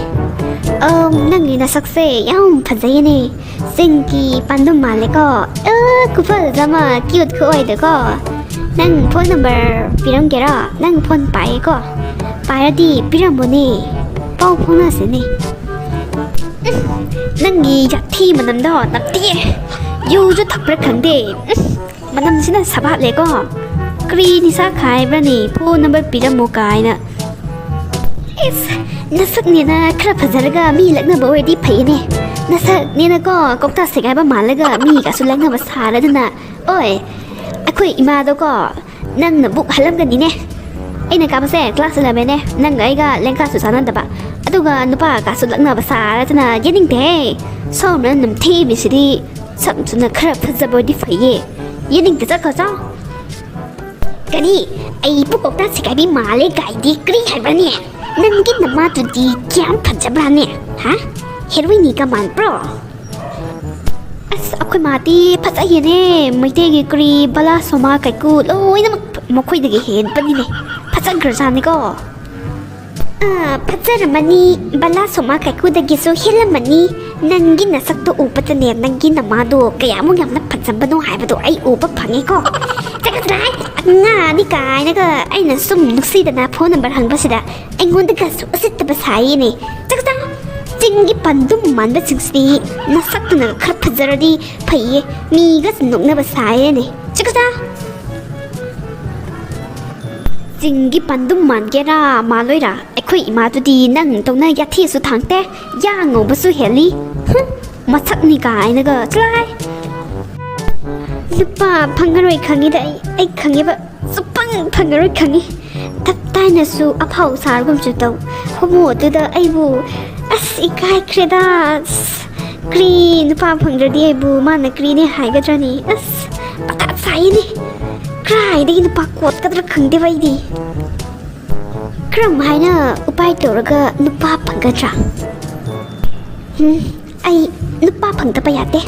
ꯑ, ꯅꯪꯒꯤ ꯅꯁꯛꯁꯦ ꯌꯥꯝ ꯐꯖꯩꯌꯦꯅꯦ꯫ ꯆꯤꯡꯒꯤ ꯄꯥꯟꯗꯨꯝ ꯃꯥꯜꯂꯦꯀꯣ꯫ ꯑ, ꯈꯨꯐꯖ ꯑꯃ, ꯀ꯭ꯌꯨꯠ ꯈꯨꯑꯣꯏꯗꯀꯣ꯫ ꯅꯪ ꯐꯣꯟ ꯅꯝꯕꯔ ꯄꯤꯔꯝꯒꯦꯔꯣ? ꯅꯪ ꯐꯣꯟ ꯄꯥꯏꯌꯦꯀꯣ? ꯄꯥꯏꯔꯗꯤ ꯄꯤꯔꯝꯃꯣꯅꯦ꯫ ꯄꯥꯎ ꯐꯥꯎꯅꯁꯤꯅꯦ꯫ ꯎꯝ, ꯅꯪꯒꯤ ꯌꯥꯊꯤ ꯃꯅꯝꯗꯣ ꯅꯝꯊꯤꯌꯦ꯫ ꯌꯨꯁꯨ ꯊꯛꯄ꯭ꯔꯥ ꯈꯪꯗꯦ꯫ ꯎꯝ, ꯃꯅꯝꯁꯤꯅ ꯁꯥꯕꯥꯠꯂꯦꯀꯣ꯫ ꯀꯔꯤ ꯅꯤꯁꯥ ꯈꯥꯏꯕ꯭ꯔꯥꯅꯦ? ꯐꯣꯟ ꯅꯝꯕꯔ ꯄꯤꯔꯝꯃꯣ ꯀꯥꯏꯅ꯫ ꯏꯁ, ꯅꯁꯛꯅꯦꯅ ꯈꯔ ꯐꯖꯔꯒ ꯃꯤ ꯂꯛꯅꯕ ꯑꯣꯏꯔꯗꯤ ꯐꯩꯌꯦꯅꯦ꯫ ꯅꯁꯛꯅꯦꯅꯀꯣ ꯀꯧꯇꯥ ꯁꯦꯒꯥꯏꯕ ꯃꯥꯜꯂꯒ ꯃꯤꯒꯁꯨ ꯂꯛꯅꯕ ꯁꯥꯔꯗꯅ꯫ ꯑꯣꯏ, ꯑꯩꯈꯣꯏ ꯏꯃꯥꯗꯣꯀꯣ ꯅꯪꯅ ꯕꯨꯛ ꯍꯜꯂꯝꯒꯅꯤꯅꯦ꯫ ꯑꯩꯅ ꯀꯥꯕꯁꯦ ꯀ꯭ꯂꯥꯁ ꯏꯂꯚꯦꯟꯅꯦ꯫ ꯅꯪꯒ ꯑꯩꯒ ꯂꯦꯡꯒꯥꯁꯨ ꯆꯥꯟꯅꯗꯕ꯫ ꯑꯗꯨꯒ ꯅꯨꯄꯥꯒꯁꯨ ꯂꯛꯅꯕ ꯁꯥꯔꯗꯅ ꯌꯦꯡꯅꯤꯡꯗꯦꯍꯦ꯫ ꯁꯣꯝꯅ ꯅꯝꯊꯤꯕꯤꯁꯤꯗꯤ꯫ ꯁꯝꯁꯨꯅ ꯈꯔ ꯐꯖꯕ ꯑꯣꯏꯗꯤ ꯐꯩꯌꯦ꯫ ꯌꯦꯅꯤꯡꯗ ꯆꯠꯈ꯭ꯔꯣ ꯆꯥꯎ꯫ ꯀꯔꯤ? ꯑꯩ ꯄꯨꯀꯣꯛꯇ ꯁꯤꯒꯥꯏꯕꯤ ꯃꯥꯜꯂꯦ ꯀꯥꯏꯗꯤ ꯀꯔꯤ ꯍꯥꯏꯕ꯭ꯔꯅꯦ? ꯅꯪꯒꯤ ꯅꯃꯥꯗꯨꯗꯤ ꯀꯌꯥꯝ ꯐꯖꯕ꯭ꯔꯥꯅꯦ? ꯍꯥ? ꯍꯦꯔꯣꯏꯅꯤꯒ ꯃꯥꯟꯕ꯭ꯔꯣ? ꯑꯁ, ꯑꯩꯈꯣꯏ ꯃꯥꯗꯤ ꯐꯖꯩꯌꯦꯅꯦ꯫ ꯃꯩꯇꯩꯒꯤ ꯀꯔꯤ ꯕꯂꯥ ꯁꯣꯃꯥ ꯀꯩꯀꯨ ꯂꯣꯏꯅꯃꯛ ꯃꯈꯣꯏꯗꯒꯤ ꯍꯦꯟꯕꯅꯤꯅꯦ꯫ ꯐꯖꯈ꯭ꯔꯖꯥꯠꯅꯤꯀꯣ꯫ ꯑꯥ, ꯐꯖꯔꯝꯃꯅꯤ꯫ ꯕꯂꯥ ꯁꯣꯃꯥ ꯀꯩꯀꯨꯗꯒꯤꯁꯨ ꯍꯦꯜꯂꯝꯃꯅꯤ꯫ ꯅꯪꯒꯤ ꯅꯁꯛꯇꯣ ꯎꯕꯗꯅꯦ, ꯅꯪꯒꯤ ꯅꯃꯥꯗꯣ ꯀꯌꯥꯃꯨꯛ ꯌꯥꯝꯅ ꯐꯖꯕꯅꯣ ꯍꯥꯏꯕꯗꯣ ꯑꯩ ꯎꯕ ꯐꯪꯉꯦꯀꯣ꯫ ꯆꯠꯀꯗ꯭ꯔꯥ ꯍꯥꯏ? ꯑꯉꯥꯡꯅꯤ ꯀꯥꯏꯅꯒ ꯑꯩꯅ ꯁꯨꯝ ꯅꯨꯡꯁꯤꯗꯅ ꯐꯣꯟ ꯅꯝꯕꯔ ꯍꯪꯕꯁꯤꯗ ꯑꯩꯉꯣꯟꯗꯒꯁꯨ ꯎꯁꯤꯠꯇꯕ ꯁꯥꯏꯌꯦꯅꯦ꯫ ꯆꯠꯀꯗ꯭ꯔꯥ? ꯆꯤꯡꯒꯤ ꯄꯟꯗꯨꯝ ꯃꯥꯟꯕꯁꯤꯡꯁꯤꯗꯤ ꯅꯁꯛꯇꯨꯅ ꯈꯔ ꯐꯖꯔꯗꯤ ꯐꯩꯌꯦ, ꯃꯤꯒꯁꯨ ꯅꯣꯛꯅꯕ ꯁꯥꯏꯌꯦꯅꯦ꯫ ꯆꯠꯀꯗ꯭ꯔꯥ? ꯆꯤꯡꯒꯤ ꯄꯟꯗꯨꯝ ꯃꯥꯟꯒꯦꯔꯥ ꯃꯥꯜꯂꯣꯏꯔꯥ, ꯑꯩꯈꯣꯏ ꯏꯃꯥꯗꯨꯗꯤ ꯅꯪ ꯇꯧꯅ ꯌꯥꯊꯤꯁꯨ ꯊꯥꯡꯇꯦ, ꯌꯥ ꯉꯧꯕꯁꯨ ꯍꯦꯜꯂꯤ꯫ ꯍꯨꯝ, ꯃꯁꯛꯅꯤ ꯀꯥꯏꯅꯒ, ꯆꯠꯂꯣꯍꯦ꯫ ꯅꯨꯄꯥ ꯐꯪꯉꯔꯣꯏ ꯈꯪꯉꯤꯗ ꯑꯩ, ꯑꯩ ꯈꯪꯉꯦꯕ, ꯁꯨꯛꯐꯪ ꯐꯪꯉꯔꯣꯏ ꯈꯪꯉꯤ꯫ ꯇꯞ ꯇꯥꯏꯅꯁꯨ ꯑꯐꯥꯎ ꯁꯥꯔꯒꯨꯝꯁꯨ ꯇꯧ꯫ ꯍꯣꯃꯣ ꯑꯗꯨꯗ ꯑꯩꯕꯨ, ꯑꯁ, ꯏꯀꯥꯏꯈ꯭ꯔꯦꯗ꯫ ꯑꯁ, ꯀ꯭ꯔꯤ, ꯅꯨꯄꯥ ꯐꯪꯗ꯭ꯔꯗꯤ ꯑꯩꯕꯨ ꯃꯥꯅ ꯀ꯭ꯔꯤꯅꯦ ꯍꯥꯏꯒꯗ꯭ꯔꯅꯤ? ꯑꯁ, ꯃꯊꯥ ꯁꯥꯏꯅꯦ꯫ ꯀꯗꯥꯏꯗꯒꯤ ꯅꯨꯄꯥ ꯀꯣꯠꯀꯗ꯭ꯔꯥ ꯈꯪꯗꯦꯕ ꯑꯩꯗꯤ꯫ ꯀꯔꯝ ꯍꯥꯏꯅ ꯎꯄꯥꯏ ꯇꯧꯔꯒ ꯅꯨꯄꯥ ꯐꯪꯒꯗ꯭ꯔꯥ? ꯎꯝ, ꯑꯩ ꯅꯨꯄꯥ ꯐꯪꯗꯕ ꯌꯥꯗꯦ꯫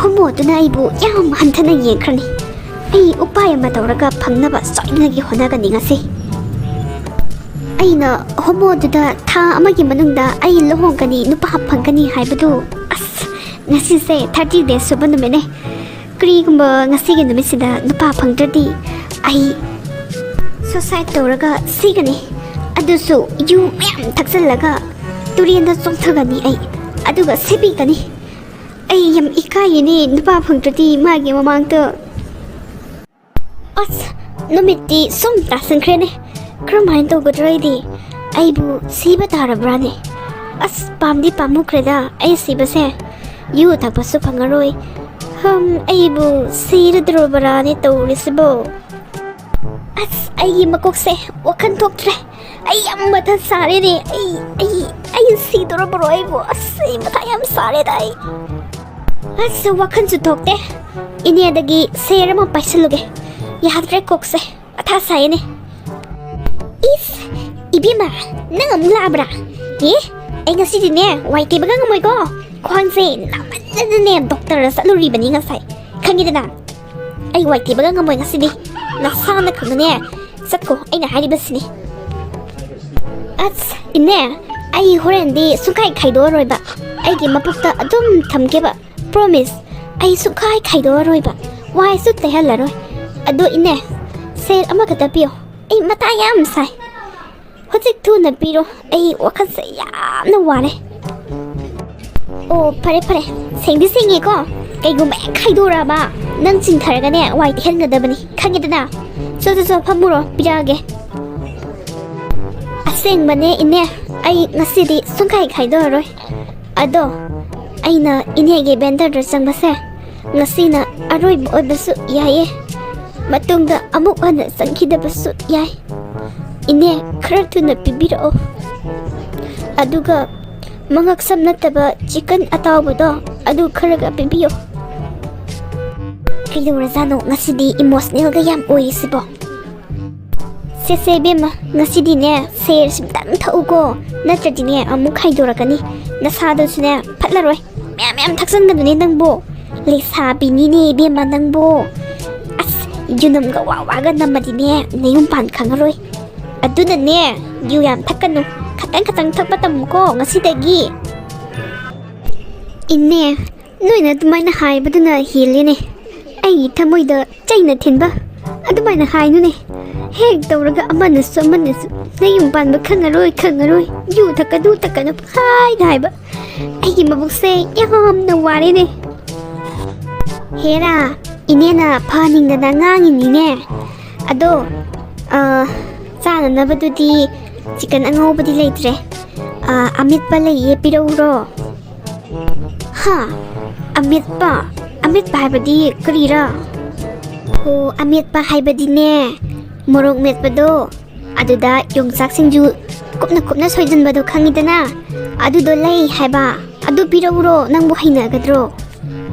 ꯍꯣꯃꯣꯗꯨꯅ ꯑꯩꯕꯨ ꯌꯥꯝ ꯍꯟꯊꯅ ꯌꯦꯡꯈ꯭ꯔꯅꯤ꯫ ꯑꯩ ꯎꯄꯥꯏ ꯑꯃ ꯇꯧꯔꯒ ꯐꯪꯅꯕ ꯁꯣꯏꯗꯅꯒꯤ ꯍꯣꯠꯅꯒꯅꯤ ꯉꯁꯤ꯫ ꯑꯩꯅ ꯍꯣꯃꯣꯗꯨꯗ ꯊꯥ ꯑꯃꯒꯤ ꯃꯅꯨꯡꯗ ꯑꯩ ꯂꯨꯍꯣꯡꯒꯅꯤ, ꯅꯨꯄꯥ ꯐꯪꯒꯅꯤ ꯍꯥꯏꯕꯗꯨ, ꯑꯁ, ꯉꯁꯤꯁꯦ thirty days ꯁꯨꯕ ꯅꯨꯃꯤꯠꯅꯦ꯫ ꯀꯔꯤꯒꯨꯝꯕ ꯉꯁꯤꯒꯤ ꯅꯨꯃꯤꯠꯁꯤꯗ ꯅꯨꯄꯥ ꯐꯪꯗ꯭ꯔꯗꯤ ꯑꯩ suicide ꯇꯧꯔꯒ ꯁꯤꯒꯅꯤ꯫ ꯑꯗꯨꯁꯨ ꯌꯨ ꯃꯌꯥꯝ ꯊꯛꯆꯜꯂꯒ ꯇꯨꯔꯦꯟꯗ ꯆꯣꯡꯊꯒꯅꯤ ꯑꯩ, ꯑꯗꯨꯒ ꯁꯤꯕꯤꯒꯅꯤ꯫ ꯑꯩ ꯌꯥꯝ ꯏꯀꯥꯏꯌꯦꯅꯦ ꯅꯨꯄꯥ ꯐꯪꯗ꯭ꯔꯗꯤ ꯃꯥꯒꯤ ꯃꯃꯥꯡꯗ꯫ ꯑꯁ, ꯅꯨꯃꯤꯠꯇꯤ ꯁꯨꯝ ꯇꯥꯁꯟꯈ꯭ꯔꯦꯅꯦ꯫ ꯀꯔꯝꯍꯥꯏꯅ ꯇꯧꯒꯗ꯭ꯔꯣ ꯑꯩꯗꯤ? ꯑꯩꯕꯨ ꯁꯤꯕ ꯇꯥꯔꯕ꯭ꯔꯥꯅꯦ? ꯑꯁ, ꯄꯥꯝꯗꯤ ꯄꯥꯝꯃꯨꯈ꯭ꯔꯦꯗ ꯑꯩ ꯁꯤꯕꯁꯦ꯫ ꯌꯨ ꯊꯛꯄꯁꯨ ꯐꯪꯉꯔꯣꯏ꯫ ꯍꯝ, ꯑꯩꯕꯨ ꯁꯤꯔꯗ꯭ꯔꯣꯕ꯭ꯔꯥꯅꯦ ꯇꯧꯔꯤꯁꯤꯕꯣ? ꯑꯁ, ꯑꯩꯒꯤ ꯃꯀꯣꯛꯁꯦ ꯋꯥꯈꯜ ꯊꯣꯛꯇ꯭ꯔꯦ꯫ ꯑꯩ ꯌꯥꯝ ꯃꯊꯥ ꯁꯥꯔꯦꯅꯦ꯫ ꯑꯩ, ꯑꯩ, ꯑꯩ ꯁꯤꯗꯣꯔꯕ꯭ꯔꯣ ꯑꯩꯕꯨ? ꯑꯁ, ꯑꯩ ꯃꯊꯥ ꯌꯥꯝ ꯁꯥꯔꯦꯗ ꯑꯩ꯫ ꯑꯁ, ꯋꯥꯈꯜꯁꯨ ꯊꯣꯛꯇꯦ꯫ ꯏꯅꯦꯗꯒꯤ ꯁꯦꯔ ꯑꯃ ꯄꯥꯏꯁꯜꯂꯨꯒꯦ꯫ ꯌꯥꯗ꯭ꯔꯦ ꯀꯣꯛꯁꯦ꯫ ꯃꯊꯥ ꯁꯥꯏꯅꯦ꯫ ꯏꯁ, ꯏꯕꯦꯝꯃ, ꯅꯪ ꯑꯃꯨꯛ ꯂꯥꯛꯑꯕ꯭ꯔꯥ? ꯑꯦ, ꯑꯩ ꯉꯁꯤꯗꯤꯅꯦ ꯋꯥꯏ ꯇꯩꯕꯒ ꯉꯝꯃꯣꯏꯀꯣ꯫ ꯈ꯭ꯋꯥꯡꯁꯦ ꯅꯥꯃꯟꯗꯅꯅꯦ ꯗꯣꯛꯇꯔꯗ ꯆꯠꯂꯨꯔꯤꯕꯅꯤ ꯉꯁꯥꯏ꯫ ꯈꯪꯉꯤꯗꯅ? ꯑꯩ ꯋꯥꯏ ꯇꯩꯕꯒ ꯉꯝꯃꯣꯏ ꯉꯁꯤꯗꯤ꯫ ꯅꯁꯥꯅ ꯈꯪꯅꯅꯦ ꯆꯠꯈꯣ, ꯑꯩꯅ ꯍꯥꯏꯔꯤꯕꯁꯤꯅꯤ꯫ ꯑꯁ, ꯏꯅꯦ, ꯑꯩ ꯍꯣꯔꯦꯟꯗꯤ ꯁꯨꯡꯈꯥꯏ ꯈꯥꯏꯗꯣꯛꯑꯔꯣꯏꯕ꯫ ꯑꯩꯒꯤ ꯃꯄꯨꯛꯇ ꯑꯗꯨꯝ ꯊꯝꯒꯦꯕ꯫ ꯄ꯭ꯔꯣꯃꯤꯁ, ꯑꯩ ꯁꯨꯡꯈꯥꯏ ꯈꯥꯏꯗꯣꯛꯑꯔꯣꯏꯕ꯫ ꯋꯥꯏꯁꯨ ꯇꯩꯍꯜꯂꯔꯣꯏ꯫ ꯑꯗꯣ ꯏꯅꯦ, ꯁꯦꯜ ꯑꯃꯈꯛꯇ ꯄꯤꯌꯣ꯫ ꯑꯩ ꯃꯊꯥ ꯌꯥꯝ ꯁꯥꯏ꯫ ꯍꯧꯖꯤꯛ ꯊꯨꯅ ꯄꯤꯔꯣ꯫ ꯑꯩ ꯋꯥꯈꯜꯁꯦ ꯌꯥꯝꯅ ꯋꯥꯔꯦ꯫ ꯑꯣ, ꯐꯔꯦ, ꯐꯔꯦ꯫ ꯁꯦꯡꯗꯤ ꯁꯦꯡꯉꯦꯀꯣ? ꯀꯩꯒꯨꯝꯕ ꯍꯦꯛ ꯈꯥꯏꯗꯣꯔꯛꯑꯕ, ꯅꯪ ꯆꯤꯡꯊꯔꯒꯅꯦ, ꯋꯥꯏ ꯇꯩꯍꯟꯒꯗꯕꯅꯤ꯫ ꯈꯪꯉꯦꯗꯅ? ꯆꯣ, ꯆꯣ, ꯆꯣ, ꯐꯝꯃꯨꯔꯣ, ꯄꯤꯔꯛꯑꯒꯦ꯫ ꯑꯁꯦꯡꯕꯅꯦ, ꯏꯅꯦ꯫ ꯑꯩ ꯉꯁꯤꯗꯤ ꯁꯨꯡꯈꯥꯏ ꯈꯥꯏꯗꯣꯛꯑꯔꯣꯏ꯫ ꯑꯗꯣ, ꯑꯩꯅ ꯏꯅꯦꯒꯤ ꯕꯦꯟꯗꯔꯗ ꯆꯪꯕꯁꯦ, ꯉꯁꯤꯅ ꯑꯔꯣꯏꯕ ꯑꯣꯏꯕꯁꯨ ꯌꯥꯏꯌꯦ꯫ ꯃꯇꯨꯡꯗ ꯑꯃꯨꯛ ꯍꯟꯅ ꯆꯪꯈꯤꯗꯕꯁꯨ ꯌꯥꯏ꯫ ꯏꯅꯦ, ꯈꯔ ꯊꯨꯅ ꯄꯤꯕꯤꯔꯛꯑꯣ꯫ ꯑꯗꯨꯒ ꯃꯉꯛꯁꯝ ꯅꯠꯇꯕ ꯆꯤꯛꯀꯟ ꯑꯇꯥꯎꯕꯗꯣ, ꯑꯗꯨ ꯈꯔꯒ ꯄꯤꯕꯤꯌꯣ꯫ ꯀꯩꯗꯧꯔꯖꯥꯠꯅꯣ ꯉꯁꯤꯗꯤ ꯏꯃꯣꯁꯅꯦꯜꯒ ꯌꯥꯝ ꯑꯣꯏꯔꯤꯁꯤꯕꯣ? ꯁꯦ, ꯁꯦ, ꯏꯕꯦꯝꯃ, ꯉꯁꯤꯗꯤꯅꯦ ꯁꯦꯔ ꯁꯤꯝꯇꯪ ꯊꯛꯎꯀꯣ, ꯅꯠꯇ꯭ꯔꯗꯤꯅꯦ ꯑꯃꯨꯛ ꯈꯥꯏꯗꯣꯔꯛꯀꯅꯤ, ꯅꯁꯥꯗꯨꯁꯨꯅꯦ ꯐꯠꯂꯔꯣꯏ꯫ ꯃꯌꯥꯝ ꯃꯌꯥꯝ ꯊꯛꯆꯟꯒꯅꯨꯅꯦ ꯅꯪꯕꯨ꯫ ꯂꯩꯁꯥꯕꯤꯅꯤꯅꯦ ꯏꯕꯦꯝꯃ ꯅꯪꯕꯨ꯫ ꯑꯁ, ꯌꯨꯅꯝꯒ ꯋꯥ ꯋꯥꯒ ꯅꯝꯃꯗꯤꯅꯦ ꯅꯌꯨꯝ ꯄꯥꯟ ꯈꯪꯉꯔꯣꯏ꯫ ꯑꯗꯨꯅꯅꯦ, ꯌꯨ ꯌꯥꯝ ꯊꯛꯀꯅꯨ꯫ ꯈꯇꯪ ꯈꯇꯪ ꯊꯛꯄ ꯇꯝꯃꯨꯀꯣ ꯉꯁꯤꯗꯒꯤ꯫ ꯏꯅꯦ, ꯅꯣꯏꯅ ꯑꯗꯨꯃꯥꯏꯅ ꯍꯥꯏꯕꯗꯨꯅ ꯍꯦꯜꯂꯦꯅꯦ꯫ ꯑꯩꯒꯤ ꯊꯃꯣꯏꯗ ꯆꯩꯅ ꯊꯤꯟꯕ꯫ ꯑꯗꯨꯃꯥꯏꯅ ꯍꯥꯏꯅꯨꯅꯦ꯫ ꯍꯦꯛ ꯇꯧꯔꯒ ꯑꯃꯅꯁꯨ ꯑꯃꯅꯁꯨ ꯅꯌꯨꯝ ꯄꯥꯟꯕ ꯈꯪꯉꯔꯣꯏ, ꯈꯪꯉꯔꯣꯏ꯫ ꯌꯨ ꯊꯛꯀꯅꯨ, ꯊꯛꯀꯅꯨ ꯍꯥꯏꯅ ꯍꯥꯏꯕ꯫ ꯑꯩꯒꯤ ꯃꯕꯨꯛꯁꯦ ꯌꯥꯝꯅ ꯋꯥꯔꯦꯅꯦ꯫ ꯍꯦꯔꯥ, ꯏꯅꯦꯅ ꯐꯍꯟꯅꯤꯡꯗꯅ ꯉꯥꯡꯉꯤꯅꯤꯅꯦ꯫ ꯑꯗꯣ, ꯑ, ꯆꯥꯅꯅꯕꯗꯨꯗꯤ ꯆꯤꯀꯟ ꯑꯉꯧꯕꯗꯤ ꯂꯩꯇ꯭ꯔꯦ꯫ ꯑ, ꯑꯃꯦꯠꯄ ꯂꯩꯌꯦ, ꯄꯤꯔꯛꯎꯔꯣ? ꯍꯥ? ꯑꯃꯦꯠꯄ? ꯑꯃꯦꯠꯄ ꯍꯥꯏꯕꯗꯤ ꯀꯔꯤꯔꯥ? ꯑꯣ, ꯑꯃꯦꯠꯄ ꯍꯥꯏꯕꯗꯤꯅꯦ, ꯃꯣꯔꯣꯛ ꯃꯦꯠꯄꯗꯣ, ꯑꯗꯨꯗ ꯌꯣꯡꯆꯥꯛ ꯁꯤꯡꯖꯨ ꯀꯨꯞꯅ ꯀꯨꯞꯅ ꯁꯣꯏꯖꯟꯕꯗꯣ ꯈꯪꯉꯤꯗꯅ? ꯑꯗꯨꯗꯣ ꯂꯩ ꯍꯥꯏꯕ꯫ ꯑꯗꯨ ꯄꯤꯔꯛꯎꯔꯣ? ꯅꯪꯕꯨ ꯍꯩꯅꯒꯗ꯭ꯔꯣ?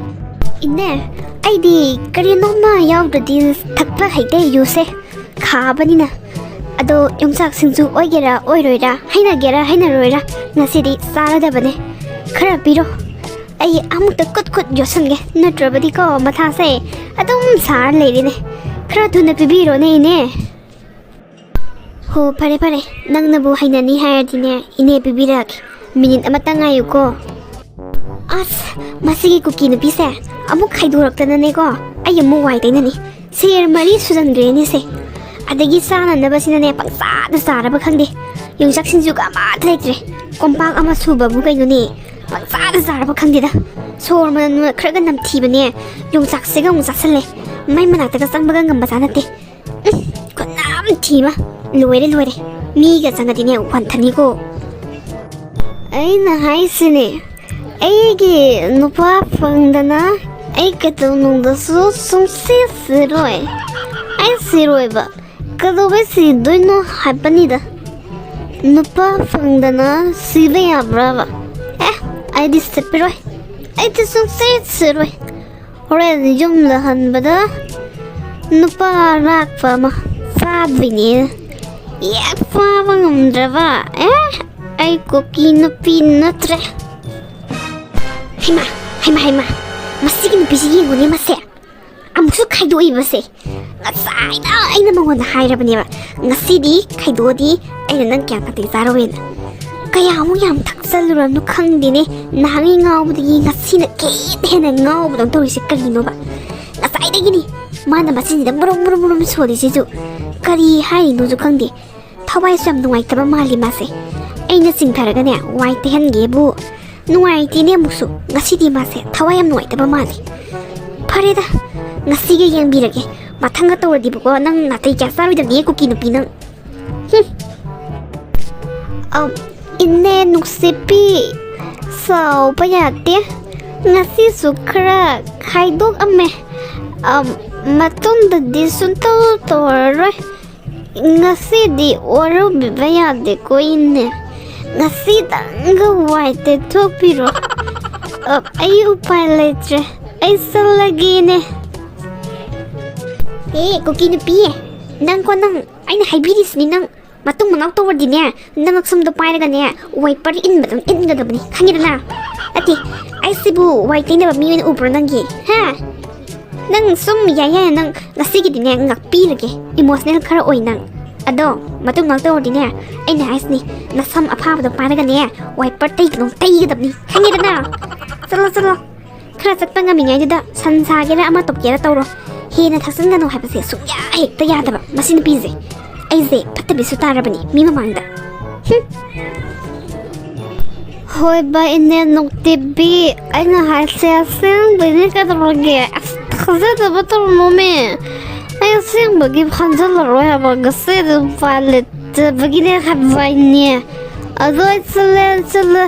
ꯏꯅꯦ, ꯑꯩꯗꯤ ꯀꯔꯤꯅꯣꯝꯃ ꯌꯥꯎꯗ꯭ꯔꯗꯤ ꯊꯛꯄ ꯍꯩꯇꯦ ꯌꯨꯁꯦ, ꯈꯥꯕꯅꯤꯅ꯫ ꯑꯗꯣ ꯌꯣꯡꯆꯥꯛ ꯁꯤꯡꯖꯨ ꯑꯣꯏꯒꯦꯔꯥ ꯑꯣꯏꯔꯣꯏꯔꯥ, ꯍꯩꯅꯒꯦꯔꯥ ꯍꯩꯅꯔꯣꯏꯔꯥ, ꯉꯁꯤꯗꯤ ꯆꯥꯔꯗꯕꯅꯦ꯫ ꯈꯔ ꯄꯤꯔꯣ, ꯑꯩ ꯑꯃꯨꯛꯇ ꯀꯨꯠ ꯀꯨꯠ ꯌꯣꯠꯁꯟꯒꯦ, ꯅꯠꯇ꯭ꯔꯕꯗꯤꯀꯣ ꯃꯊꯥꯁꯦ ꯑꯗꯨꯝ ꯁꯥꯔ ꯂꯩꯔꯦꯅꯦ꯫ ꯈꯔ ꯊꯨꯅ ꯄꯤꯕꯤꯔꯣꯅꯦ, ꯏꯅꯦ꯫ ꯍꯣ, ꯐꯔꯦ ꯐꯔꯦ, ꯅꯪꯅꯕꯨ ꯍꯩꯅꯅꯤ ꯍꯥꯏꯔꯗꯤꯅꯦ, ꯏꯅꯦ ꯄꯤꯕꯤꯔꯛꯑꯒꯦ꯫ ꯃꯤꯅꯤꯠ ꯑꯃꯇ ꯉꯥꯏꯌꯨꯀꯣ꯫ ꯑꯁ, ꯃꯁꯤꯒꯤ ꯀꯨꯀꯤ ꯅꯨꯄꯤꯁꯦ ꯑꯃꯨꯛ ꯈꯥꯏꯗꯣꯔꯛꯇꯅꯅꯦꯀꯣ, ꯑꯩ ꯑꯃꯨꯛ ꯋꯥꯏ ꯇꯩꯅꯅꯤ꯫ ꯁꯦꯔ ꯃꯔꯤ ꯁꯨꯖꯟꯈ꯭ꯔꯦꯅꯦ ꯁꯦ꯫ ꯑꯗꯒꯤ ꯆꯥꯅꯅꯕꯁꯤꯅꯅꯦ ꯄꯪꯆꯥꯗ ꯆꯥꯔꯕ ꯈꯪꯗꯦ꯫ ꯌꯣꯡꯆꯥꯛ ꯁꯤꯡꯖꯨꯒ ꯑꯃꯠꯇ ꯂꯩꯇ꯭ꯔꯦ꯫ ꯀꯣꯝꯄꯥꯛ ꯑꯃ ꯁꯨꯕꯕꯨ ꯀꯩꯅꯣꯅꯦ, ꯄꯪꯆꯥꯗ ꯆꯥꯔꯕ ꯈꯪꯗꯦꯗ꯫ ꯁꯣꯔ ꯃꯅꯝ ꯈꯔꯒ ꯅꯝꯊꯤꯕꯅꯦ꯫ ꯌꯣꯡꯆꯥꯛꯁꯤꯒ ꯑꯃꯨꯛ ꯆꯥꯁꯜꯂꯦ꯫ ꯃꯩ ꯃꯅꯥꯛꯇꯒ ꯆꯪꯕꯒ ꯉꯝꯕꯖꯥꯠ ꯅꯠꯇꯦ꯫ ꯎꯝ, ꯈꯨꯅꯥꯝ ꯊꯤꯃ꯫ ꯂꯣꯏꯔꯦ, ꯂꯣꯏꯔꯦ꯫ ꯃꯤꯒ ꯆꯪꯉꯗꯤꯅꯦ ꯋꯥꯟꯊꯅꯤꯀꯣ꯫ ꯑꯩꯅ ꯍꯥꯏꯁꯤꯅꯦ, ꯑꯩꯒꯤ ꯅꯨꯄꯥ ꯐꯪꯗꯅ ꯑꯩ ꯀꯩꯗꯧꯅꯨꯡꯗꯁꯨ ꯁꯨꯡꯁꯤ ꯁꯤꯔꯣꯏ꯫ ꯑꯩ ꯁꯤꯔꯣꯏꯕ꯫ ꯀꯩꯗꯧꯕꯩ ꯁꯤꯗꯣꯏꯅꯣ ꯍꯥꯏꯕꯅꯤꯗ꯫ ꯅꯨꯄꯥ ꯐꯪꯗꯅ ꯁꯤꯕ ꯌꯥꯕ꯭ꯔꯕ? ꯑꯦ, ꯑꯩꯗꯤ ꯁꯤꯠꯄꯤꯔꯣꯏ꯫ ꯑꯩꯗꯤ ꯁꯨꯡꯁꯤ ꯁꯤꯔꯣꯏ꯫ ꯍꯣꯔꯦꯟ ꯌꯨꯝꯗ ꯍꯟꯕꯗ ꯅꯨꯄꯥ ꯑꯔꯥꯛꯄ ꯑꯃ ꯐꯥꯗꯣꯏꯅꯦ꯫ ꯍꯦꯛ ꯐꯥꯕ ꯉꯝꯗ꯭ꯔꯕ, ꯑꯦ, ꯑꯩ ꯀꯨꯀꯤ ꯅꯨꯄꯤ ꯅꯠꯇ꯭ꯔꯦ꯫ ꯍꯩꯃꯥ, ꯍꯩꯃꯥ, ꯍꯩꯃꯥ, ꯃꯁꯤꯒꯤ ꯅꯨꯄꯤꯁꯤ ꯌꯦꯡꯉꯨꯅꯦ ꯃꯁꯦ꯫ ꯑꯃꯨꯛꯁꯨ ꯈꯥꯏꯗꯣꯛꯏꯕꯁꯦ꯫ ꯉꯁꯥꯏꯅ ꯑꯩꯅ ꯃꯉꯣꯟꯗ ꯍꯥꯏꯔꯕꯅꯦꯕ, ꯉꯁꯤꯗꯤ ꯈꯥꯏꯗꯣꯛꯑꯗꯤ ꯑꯩꯅ ꯅꯪ ꯀꯌꯥ ꯅꯥꯇꯩ ꯆꯥꯔꯣꯏꯅ꯫ ꯀꯌꯥꯃꯨꯛ ꯌꯥꯝ ꯊꯛꯆꯜꯂꯨꯔꯕꯅꯣ ꯈꯪꯗꯦꯅꯦ, ꯅꯍꯥꯟꯉꯩ ꯉꯥꯎꯕꯗꯒꯤ ꯉꯁꯤꯅ ꯈꯤꯠ ꯍꯦꯟꯅ ꯉꯥꯎꯕꯗꯧꯅ ꯇꯧꯔꯤꯁꯦ ꯀꯔꯤꯅꯣꯕ? ꯉꯁꯥꯏꯗꯒꯤꯅꯤ ꯃꯥꯅ ꯃꯆꯤꯟꯁꯤꯗ ꯃꯔꯨꯝ ꯃꯔꯨꯝ ꯃꯔꯨꯝ ꯁꯣꯜꯂꯤꯁꯤꯁꯨ꯫ ꯀꯔꯤ ꯍꯥꯏꯔꯤꯅꯣꯁꯨ ꯈꯪꯗꯦ꯫ ꯊꯋꯥꯏꯁꯨ ꯌꯥꯝ ꯅꯨꯡꯉꯥꯏꯇꯕ ꯃꯥꯜꯂꯤ ꯃꯥꯁꯦ꯫ ꯑꯩꯅ ꯆꯤꯡꯊꯔꯒꯅꯦ ꯋꯥꯏ ꯇꯩꯍꯟꯒꯦꯕꯨ ꯅꯨꯡꯉꯥꯏꯇꯦꯅꯦ ꯑꯃꯨꯛꯁꯨ꯫ ꯉꯁꯤꯗꯤ ꯃꯥꯁꯦ ꯊꯋꯥꯏ ꯌꯥꯝ ꯅꯨꯡꯉꯥꯏꯇꯕ ꯃꯥꯜꯂꯤ꯫ ꯐꯔꯦꯗ, ꯉꯁꯤꯒꯤ ꯌꯦꯡꯕꯤꯔꯒꯦ꯫ ꯃꯊꯪꯒ ꯇꯧꯔꯗꯤꯕꯀꯣ, ꯅꯪ ꯅꯥꯇꯩ ꯀꯌꯥ ꯆꯥꯔꯣꯏꯗꯕꯅꯤ, ꯀꯨꯀꯤ ꯅꯨꯄꯤ ꯅꯪ꯫ ꯍꯨꯝ꯫ ꯑꯝ, ꯏꯅꯦ ꯅꯨꯡꯁꯤꯠꯄꯤ, ꯁꯥꯎꯕ ꯌꯥꯗꯦ꯫ ꯉꯁꯤꯁꯨ ꯈꯔ ꯈꯥꯏꯗꯣꯛꯑꯝꯃꯦ꯫ ꯑꯝ, ꯃꯇꯨꯡꯗꯗꯤ ꯁꯨꯡꯇꯧ ꯇꯧꯔꯔꯣꯏ꯫ ꯉꯁꯤꯗꯤ ꯋꯥꯔꯧꯕꯤꯕ ꯌꯥꯗꯦꯀꯣ, ꯏꯅꯦ꯫ ꯉꯁꯤꯗꯪꯒ ꯋꯥꯏ ꯇꯩꯊꯣꯛꯄꯤꯔꯣ꯫ ꯑ, ꯑꯩ ꯎꯄꯥꯏ ꯂꯩꯇ꯭ꯔꯦ꯫ ꯑꯩ ꯆꯠꯂꯒꯦꯅꯦ꯫ ꯑꯦ, ꯀꯨꯀꯤ ꯅꯨꯄꯤ, ꯅꯪ ꯀꯣ, ꯅꯪ, ꯑꯩꯅ ꯍꯥꯏꯕꯤꯔꯤꯁꯤꯅꯤ, ꯅꯪ ꯃꯇꯨꯡ ꯃꯅꯥꯎ ꯇꯧꯔꯗꯤꯅꯦ, ꯅꯪ ꯉꯛꯁꯝꯗꯣ ꯄꯥꯏꯔꯒꯅꯦ, ꯋꯥꯏꯄꯔ ꯏꯟꯕꯗꯧ ꯏꯟꯒꯗꯕꯅꯤ, ꯈꯪꯉꯦꯗꯅ? ꯅꯠꯇꯦ, ꯑꯩꯁꯤꯕꯨ ꯋꯥꯏ ꯇꯩꯅꯕ ꯃꯤ ꯑꯣꯏꯅ ꯎꯕ꯭ꯔꯣ ꯅꯪꯒꯤ? ꯍꯥ? ꯅꯪ ꯁꯨꯝ ꯌꯥꯏ ꯌꯥꯏ, ꯅꯪ ꯉꯁꯤꯒꯤꯗꯤꯅꯦ, ꯉꯥꯛꯄꯤꯔꯒꯦ, ꯏꯃꯣꯁꯅꯦꯜ ꯈꯔ ꯑꯣꯏ ꯅꯪ꯫ ꯑꯗꯣ, ꯃꯇꯨꯡ ꯃꯅꯥꯎ ꯇꯧꯔꯗꯤꯅꯦ, ꯑꯩꯅ ꯍꯥꯏꯁꯤꯅꯤ, ꯅꯁꯝ ꯑꯐꯥꯕꯗꯣ ꯄꯥꯏꯔꯒꯅꯦ, ꯋꯥꯏꯄꯔ ꯇꯩꯒꯗꯧ ꯇꯩꯒꯗꯕꯅꯤ, ꯈꯪꯉꯦꯗꯅ? ꯆꯠꯂꯣ, ꯆꯠꯂꯣ꯫ ꯈꯔ ꯆꯠꯄ ꯉꯝꯃꯤꯉꯩꯗꯨꯗ ꯁꯟ ꯁꯥꯒꯦꯔꯥ ꯑꯃ ꯇꯧꯒꯦꯔꯥ ꯇꯧꯔꯣ꯫ ꯍꯦꯟꯅ ꯊꯛꯆꯟꯒꯅꯨ ꯍꯥꯏꯕꯁꯦ ꯁꯨꯡꯌꯥ ꯍꯦꯛꯇ ꯌꯥꯗꯕ ꯃꯁꯤ ꯅꯨꯄꯤꯁꯦ꯫ ꯑꯩꯁꯦ ꯐꯠꯇꯕꯤꯁꯨ ꯇꯥꯔꯕꯅꯤ ꯃꯤ ꯃꯃꯥꯡꯗ꯫ ꯍꯨꯝ꯫ ꯍꯣꯏꯕ, ꯏꯅꯦ ꯅꯣꯡꯇꯤꯕꯤ, ꯑꯩꯅ ꯍꯥꯏꯁꯦ ꯑꯁꯦꯡꯕꯩꯅꯦ, ꯀꯩꯗꯧꯔꯒꯦ? ꯑꯁ, ꯊꯥꯖꯗꯕ ꯇꯧꯔꯨꯅꯨꯃꯦ꯫ ꯑꯩ ꯑꯁꯦꯡꯕꯒꯤ ꯐꯥꯖꯤꯜꯂꯔꯣꯏ ꯍꯥꯏꯕ, ꯉꯁꯤꯗꯤ ꯎꯄꯥꯏ ꯂꯩꯇꯕꯒꯤꯅꯦ ꯍꯥꯏꯕ, ꯏꯅꯦ꯫ ꯑꯗꯣ ꯑꯩ ꯆꯠꯂꯦ, ꯑꯩ ꯆꯠꯂꯦ꯫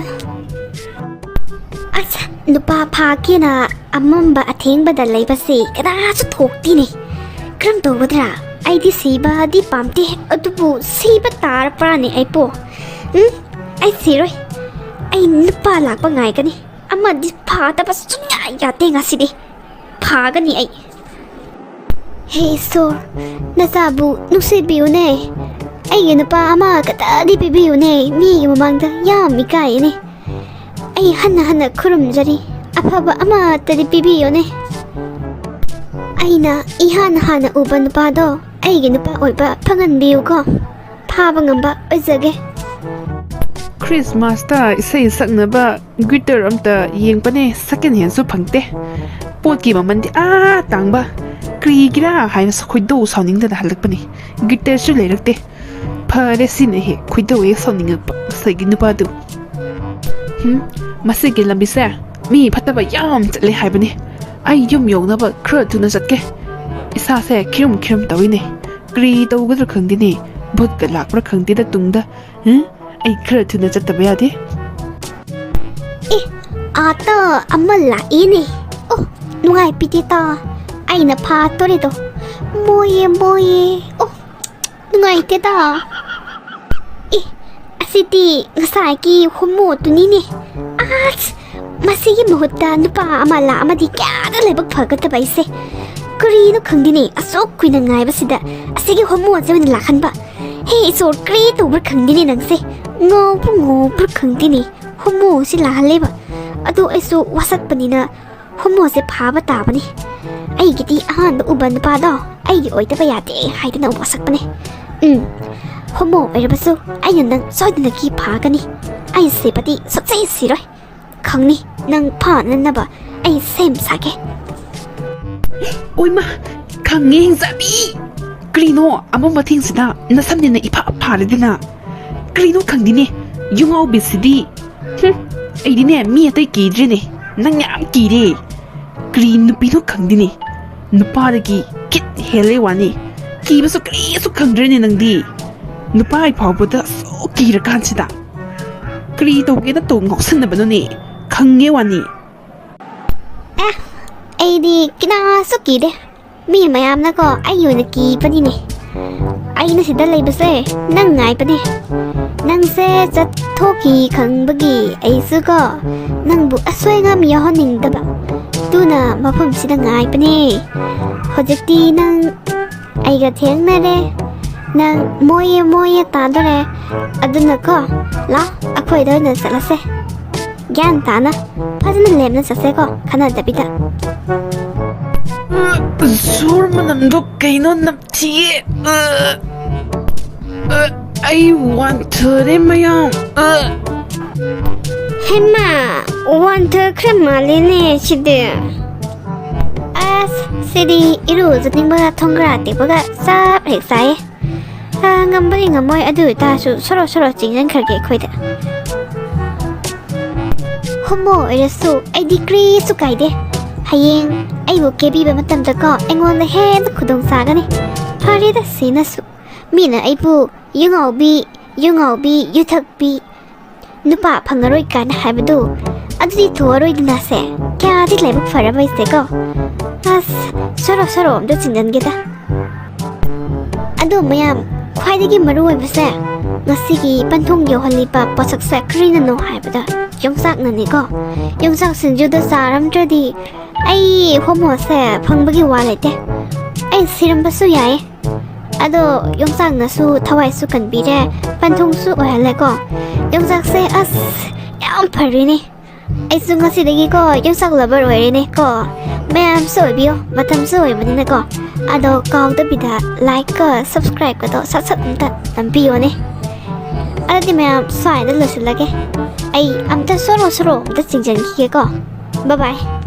ꯑꯁ, ꯅꯨꯄꯥ ꯐꯥꯒꯦꯅ ꯑꯃꯝꯕ ꯑꯊꯦꯡꯕꯗ ꯂꯩꯕꯁꯤ ꯀꯅꯥꯁꯨ ꯊꯣꯛꯇꯦꯅꯦ꯫ ꯀꯔꯝ ꯇꯧꯒꯗ꯭ꯔꯥ? ꯑꯩꯗꯤ ꯁꯤꯕꯗꯤ ꯄꯥꯝꯗꯦ, ꯑꯗꯨꯕꯨ ꯁꯤꯕ ꯇꯥꯔꯕ꯭ꯔꯥꯅꯦ ꯑꯩꯕꯣ? ꯎꯝ, ꯑꯩ ꯁꯤꯔꯣꯏ꯫ ꯑꯩ ꯅꯨꯄꯥ ꯂꯥꯛꯄ ꯉꯥꯏꯒꯅꯤ꯫ ꯑꯃꯗꯤ ꯐꯥꯗꯕ ꯁꯨꯡꯌꯥ ꯌꯥꯗꯦ ꯉꯁꯤꯗꯤ꯫ ꯐꯥꯒꯅꯤ ꯑꯩ꯫ ꯍꯦ ꯏꯁꯣꯔ, ꯅꯆꯥꯕꯨ ꯅꯨꯡꯁꯤꯕꯤꯌꯨꯅꯦ꯫ ꯑꯩꯒꯤ ꯅꯨꯄꯥ ꯑꯃ ꯈꯛꯇꯗꯤ ꯄꯤꯕꯤꯌꯨꯅꯦ꯫ ꯃꯤꯒꯤ ꯃꯃꯥꯡꯗ ꯌꯥꯝ ꯏꯀꯥꯏꯌꯦꯅꯦ꯫ ꯑꯩ ꯍꯟꯅ ꯍꯟꯅ ꯈꯨꯔꯨꯝꯖꯔꯤ, ꯑꯐꯕ ꯑꯃꯠꯇꯗꯤ ꯄꯤꯕꯤꯌꯨꯅꯦ꯫ ꯑꯩꯅ ꯏꯍꯥꯟ ꯍꯥꯟꯅ ꯎꯕ ꯅꯨꯄꯥꯗꯣ ꯑꯩꯒꯤ ꯅꯨꯄꯥ ꯑꯣꯏꯕ ꯐꯪꯍꯟꯕꯤꯌꯨꯀꯣ꯫ ꯐꯥꯕ ꯉꯝꯕ ꯑꯣꯏꯖꯒꯦ꯫ ꯈ꯭ꯔꯤꯁꯃꯥꯁꯇ ꯏꯁꯩ ꯁꯛꯅꯕ ꯒꯤꯇꯔ ꯑꯝꯇ ꯌꯦꯡꯕꯅꯦ, ꯁꯦꯀꯦꯟ ꯍꯦꯟꯁꯨ ꯐꯪꯗꯦ꯫ ꯄꯣꯠꯀꯤ ꯃꯃꯜꯗꯤ ꯑꯥ ꯇꯥꯡꯕ꯫ ꯀꯔꯤꯒꯤꯔꯥ ꯍꯥꯏꯅ ꯈꯣꯏꯗꯧ ꯁꯥꯎꯅꯤꯡꯗꯅ ꯍꯜꯂꯛꯄꯅꯤ꯫ ꯒꯤꯇꯔꯁꯨ ꯂꯩꯔꯛꯇꯦ꯫ ꯐꯔꯦ, ꯁꯤꯅ ꯍꯦꯛ ꯈꯣꯏꯗꯧ ꯍꯦꯛ ꯁꯥꯎꯅꯤꯡꯉꯛꯄ ꯉꯁꯥꯏꯒꯤ ꯅꯨꯄꯥꯗꯨ꯫ ꯍꯨꯝ, ꯃꯁꯤꯒꯤ ꯂꯝꯕꯤꯁꯦ ꯃꯤ ꯐꯠꯇꯕ ꯌꯥꯝ ꯆꯠꯂꯦ ꯍꯥꯏꯕꯅꯤ꯫ ꯑꯩ ꯌꯨꯝ ꯌꯧꯅꯕ ꯈꯔ ꯊꯨꯅ ꯆꯠꯀꯦ꯫ ꯏꯁꯥꯁꯦ ꯈꯤꯔꯨꯝ ꯈꯤꯔꯨꯝ ꯇꯧꯏꯅꯦ꯫ ꯀꯔꯤ ꯇꯧꯒꯗ꯭ꯔꯥ ꯈꯪꯗꯦꯅꯦ꯫ ꯚꯨꯠꯀ ꯂꯥꯛꯄ꯭ꯔꯥ ꯈꯪꯗꯦꯗ ꯇꯨꯡꯗ꯫ ꯍꯨꯝ? ꯑꯩ ꯈꯔ ꯊꯨꯅ ꯆꯠꯇꯕ ꯌꯥꯗꯦ꯫ ꯑꯦ, ꯑꯥꯇ ꯑꯃ ꯂꯥꯛꯏꯅꯦ꯫ ꯑꯣ, ꯅꯨꯡꯉꯥꯏꯕꯤꯗꯦꯗ꯫ ꯑꯩꯅ ꯐꯥꯠꯇꯣꯔꯤꯗꯣ꯫ ꯃꯣꯏꯌꯦ, ꯃꯣꯏꯌꯦ꯫ ꯑꯣ, ꯅꯨꯡꯉꯥꯏꯇꯦꯗ꯫ ꯑꯦ, ꯑꯁꯤꯗꯤ ꯉꯁꯥꯏꯒꯤ ꯍꯣꯃꯣꯗꯨꯅꯤꯅꯦ꯫ ꯑꯁ, ꯃꯁꯤꯒꯤ ꯃꯍꯨꯠꯇ ꯅꯨꯄꯥ ꯑꯃ ꯂꯥꯛꯑꯝꯃꯗꯤ ꯀꯌꯥꯗ ꯂꯥꯏꯕꯛ ꯐꯒꯗꯕ ꯑꯩꯁꯦ꯫ ꯀꯔꯤꯅꯣ ꯈꯪꯗꯦꯅꯦ, ꯑꯁꯨꯛ ꯀꯨꯏꯅ ꯉꯥꯏꯕꯁꯤꯗ ꯑꯁꯤꯒꯤ ꯍꯣꯃꯣꯁꯦ ꯑꯣꯏꯅ ꯂꯥꯛꯍꯟꯕ꯫ ꯍꯦ ꯏꯁꯣꯔ, ꯀꯔꯤ ꯇꯧꯕ꯭ꯔꯥ ꯈꯪꯗꯦꯅꯦ ꯅꯪꯁꯦ꯫ ꯉꯥꯎꯕ꯭ꯔꯥ ꯉꯥꯎꯕ꯭ꯔꯥ ꯈꯪꯗꯦꯅꯦ꯫ ꯍꯣꯃꯣꯁꯤ ꯂꯥꯛꯍꯜꯂꯦꯕ꯫ ꯑꯗꯣ ꯑꯩꯁꯨ ꯋꯥꯁꯛꯄꯅꯤꯅ ꯍꯣꯃꯣꯁꯦ ꯐꯥꯕ ꯇꯥꯕꯅꯤ꯫ ꯑꯩꯒꯤꯗꯤ ꯑꯍꯥꯟꯕ ꯎꯕ ꯅꯨꯄꯥꯗꯣ ꯑꯩꯒꯤ ꯑꯣꯏꯗꯕ ꯌꯥꯗꯦ ꯍꯥꯏꯗꯅ ꯋꯥꯁꯛꯄꯅꯦ꯫ ꯎꯝ, ꯍꯣꯃꯣ ꯑꯣꯏꯔꯕꯁꯨ ꯑꯩꯅ ꯅꯪ ꯁꯣꯏꯗꯅꯒꯤ ꯐꯥꯒꯅꯤ꯫ ꯑꯩ ꯁꯤꯕꯗꯤ ꯁꯨꯛꯁꯤ ꯁꯤꯔꯣꯏ꯫ ꯈꯪꯅꯤ, ꯅꯪ ꯐꯥꯅꯅꯕ ꯑꯩ ꯁꯦꯝ ꯁꯥꯒꯦ꯫ ꯑꯣꯏꯃ, ꯈꯪꯉꯦ ꯍꯤꯡꯆꯥꯕꯤ꯫ ꯀꯔꯤꯅꯣ ꯑꯃꯝꯕ ꯊꯦꯡꯁꯤꯗ ꯅꯁꯝꯅꯦꯅ ꯏꯐꯥ ꯐꯥꯔꯗꯅ? ꯀꯔꯤꯅꯣ ꯈꯪꯗꯦꯅꯦ, ꯌꯨꯉꯥꯎꯕꯤꯁꯤꯗꯤ꯫ ꯍꯨꯝ, ꯑꯩꯗꯤꯅꯦ ꯃꯤ ꯑꯇꯩ ꯀꯤꯗ꯭ꯔꯦꯅꯦ, ꯅꯪ ꯌꯥꯝ ꯀꯤꯔꯦ꯫ ꯀꯔꯤ ꯅꯨꯄꯤꯅꯣ ꯈꯪꯗꯦꯅꯦ, ꯅꯨꯄꯥꯗꯒꯤ ꯈꯤꯠ ꯍꯦꯜꯂꯦ ꯋꯥꯅꯤ꯫ ꯀꯤꯕꯁꯨ ꯀꯔꯤꯁꯨ ꯈꯪꯗ꯭ꯔꯦꯅꯦ ꯅꯪꯗꯤ꯫ ꯅꯨꯄꯥ ꯑꯩ ꯐꯥꯎꯕꯗ ꯑꯁꯨꯛ ꯀꯤꯔꯀꯥꯟꯁꯤꯗ꯫ ꯀꯔꯤ ꯇꯧꯒꯦꯅ ꯇꯧ ꯉꯥꯎꯁꯟꯅꯕꯅꯣꯅꯦ? ꯈꯪꯉꯦ ꯋꯥꯅꯤ꯫ ꯑꯦ, ꯑꯩꯗꯤ ꯀꯅꯥꯁꯨ ꯀꯤꯗꯦ꯫ ꯃꯤ ꯃꯌꯥꯝꯅꯀꯣ ꯑꯩ ꯑꯣꯏꯅ ꯀꯤꯕꯅꯤꯅꯦ꯫ ꯑꯩꯅ ꯁꯤꯗ ꯂꯩꯕꯁꯦ ꯅꯪ ꯉꯥꯏꯕꯅꯦ꯫ ꯅꯪꯁꯦ ꯆꯠꯊꯣꯛꯈꯤ ꯈꯪꯕꯒꯤ ꯑꯩꯁꯨ ꯀꯣ ꯅꯪꯕꯨ ꯑꯁꯣꯏ ꯑꯉꯥꯝ ꯌꯥꯎꯍꯟꯅꯤꯡꯗꯕ꯫ ꯑꯗꯨꯅ ꯃꯐꯝꯁꯤꯗ ꯉꯥꯏꯕꯅꯦ꯫ ꯍꯧꯖꯤꯛꯇꯤ ꯅꯪ ꯑꯩꯒ ꯊꯦꯡꯅꯔꯦ꯫ ꯅꯪ ꯃꯣꯏꯌꯦ ꯃꯣꯏꯌꯦ ꯇꯥꯗꯣꯔꯦ꯫ ꯑꯗꯨꯅꯀꯣ, ꯂꯥꯛ ꯑꯩꯈꯣꯏꯗ ꯑꯣꯏꯅ ꯆꯠꯂꯁꯦ꯫ ꯒ꯭ꯌꯥꯟ ꯇꯥꯅ ꯐꯖꯅ ꯂꯦꯞꯅ ꯆꯠꯁꯦꯀꯣ, ꯈꯟꯅꯗꯕꯤꯗ꯫ ꯁꯣꯔ ꯃꯅꯝꯗꯣ ꯀꯩꯅꯣ ꯅꯝꯊꯤꯌꯦ꯫ ꯑ, ꯑ, ꯑꯩ ꯋꯥꯟꯊꯔꯦ ꯃꯌꯥꯝ꯫ ꯑ꯫ ꯍꯦꯃꯥ, ꯋꯥꯟꯊꯈ꯭ꯔ ꯃꯥꯜꯂꯦꯅꯦ ꯁꯤꯗꯤ꯫ ꯑꯁ, ꯁꯤꯗꯤ ꯏꯔꯨꯖꯅꯤꯡꯕꯒ ꯊꯣꯡꯒ꯭ꯔꯥ ꯇꯦꯛꯄꯒ ꯆꯞ ꯍꯦꯛ ꯆꯥꯏꯌꯦ꯫ ꯑ, ꯉꯝꯕꯗꯤ ꯉꯝꯃꯣꯏ, ꯑꯗꯨ ꯑꯣꯏꯇꯥꯔꯁꯨ ꯁꯣꯔꯣ ꯁꯣꯔꯣ ꯆꯤꯡꯁꯤꯟꯈ꯭ꯔꯒꯦ ꯑꯩꯈꯣꯏꯗ꯫ ꯍꯣꯃꯣ ꯑꯣꯏꯔꯁꯨ ꯑꯩꯗꯤ ꯀ꯭ꯔꯤꯁꯨ ꯀꯥꯏꯗꯦ꯫ ꯍꯌꯦꯡ ꯑꯩꯕꯨ ꯀꯦꯕꯤꯕ ꯃꯇꯝꯗꯀꯣ ꯑꯩꯉꯣꯟꯗ ꯍꯦꯟꯅ ꯈꯨꯗꯣꯡ ꯆꯥꯒꯅꯤ꯫ ꯐꯔꯦꯗ ꯁꯤꯅꯁꯨ꯫ ꯃꯤꯅ ꯑꯩꯕꯨ ꯌꯨꯉꯥꯎꯕꯤ, ꯌꯨꯉꯥꯎꯕꯤ, ꯌꯨꯊꯛꯄꯤ, ꯅꯨꯄꯥ ꯐꯪꯉꯔꯣꯏ ꯀꯥꯏꯅ ꯍꯥꯏꯕꯗꯨ ꯑꯗꯨꯗꯤ ꯊꯣꯛꯑꯔꯣꯏꯗꯅꯁꯦ꯫ ꯀꯌꯥꯗꯤ ꯂꯥꯏꯕꯛ ꯐꯔꯕ ꯑꯩꯁꯦꯀꯣ꯫ ꯑꯁ, ꯁꯣꯔꯣ ꯁꯣꯔꯣ ꯑꯝꯇ ꯆꯤꯡꯁꯤꯟꯒꯦꯗ꯫ ꯑꯗꯣ ꯃꯌꯥꯝ, ꯈ꯭ꯋꯥꯏꯗꯒꯤ ꯃꯔꯨ ꯑꯣꯏꯕꯁꯦ, ꯉꯁꯤꯒꯤ ꯄꯟꯊꯨꯡ ꯌꯧꯍꯜꯂꯤꯕ ꯄꯣꯠꯁꯛꯁꯦ ꯀꯔꯤꯅꯅꯣ ꯍꯥꯏꯕꯗ, ꯌꯣꯡꯆꯥꯛꯅꯅꯤꯀꯣ꯫ ꯌꯣꯡꯆꯥꯛ ꯁꯤꯡꯖꯨꯗ ꯆꯥꯔꯝꯗ꯭ꯔꯗꯤ ꯑꯩ ꯍꯣꯃꯣꯁꯦ ꯐꯪꯕꯒꯤ ꯋꯥ ꯂꯩꯇꯦ꯫ ꯑꯩ ꯁꯤꯔꯝꯕꯁꯨ ꯌꯥꯏ꯫ ꯑꯗꯣ ꯌꯣꯡꯆꯥꯛꯅꯁꯨ ꯊꯋꯥꯏꯁꯨ ꯀꯟꯕꯤꯔꯦ, ꯄꯟꯊꯨꯡꯁꯨ ꯑꯣꯏꯍꯜꯂꯦꯀꯣ꯫ ꯌꯣꯡꯆꯥꯛꯁꯦ ꯑꯁ ꯌꯥꯝ ꯐꯔꯤꯅꯦ꯫ ꯑꯩꯁꯨ ꯉꯁꯤꯗꯒꯤꯀꯣ ꯌꯣꯡꯆꯥꯛ lover ꯑꯣꯏꯔꯦꯅꯦ ꯀꯣ꯫ ꯃꯌꯥꯝꯁꯨ ꯑꯣꯏꯕꯤꯌꯣ, ꯃꯇꯝꯁꯨ ꯑꯣꯏꯕꯅꯤꯅꯀꯣ꯫ ꯑꯗꯣ ꯀꯥꯎꯗꯕꯤꯗ like ꯀ subscribe ꯀꯗꯣ ꯁꯠ ꯁꯠ ꯑꯝꯇ ꯅꯝꯕꯤꯌꯣꯅꯦ꯫ ꯑꯗꯨꯗꯤ ꯃꯌꯥꯝ ꯁ꯭ꯋꯥꯏꯗ ꯂꯣꯏꯁꯤꯜꯂꯒꯦ꯫ ꯑꯩ ꯑꯝꯇ ꯁꯣꯔꯣ ꯁꯣꯔꯣ ꯑꯝꯇ ꯆꯤꯡꯁꯤꯟꯈꯤꯒꯦꯀꯣ꯫ Bye bye꯫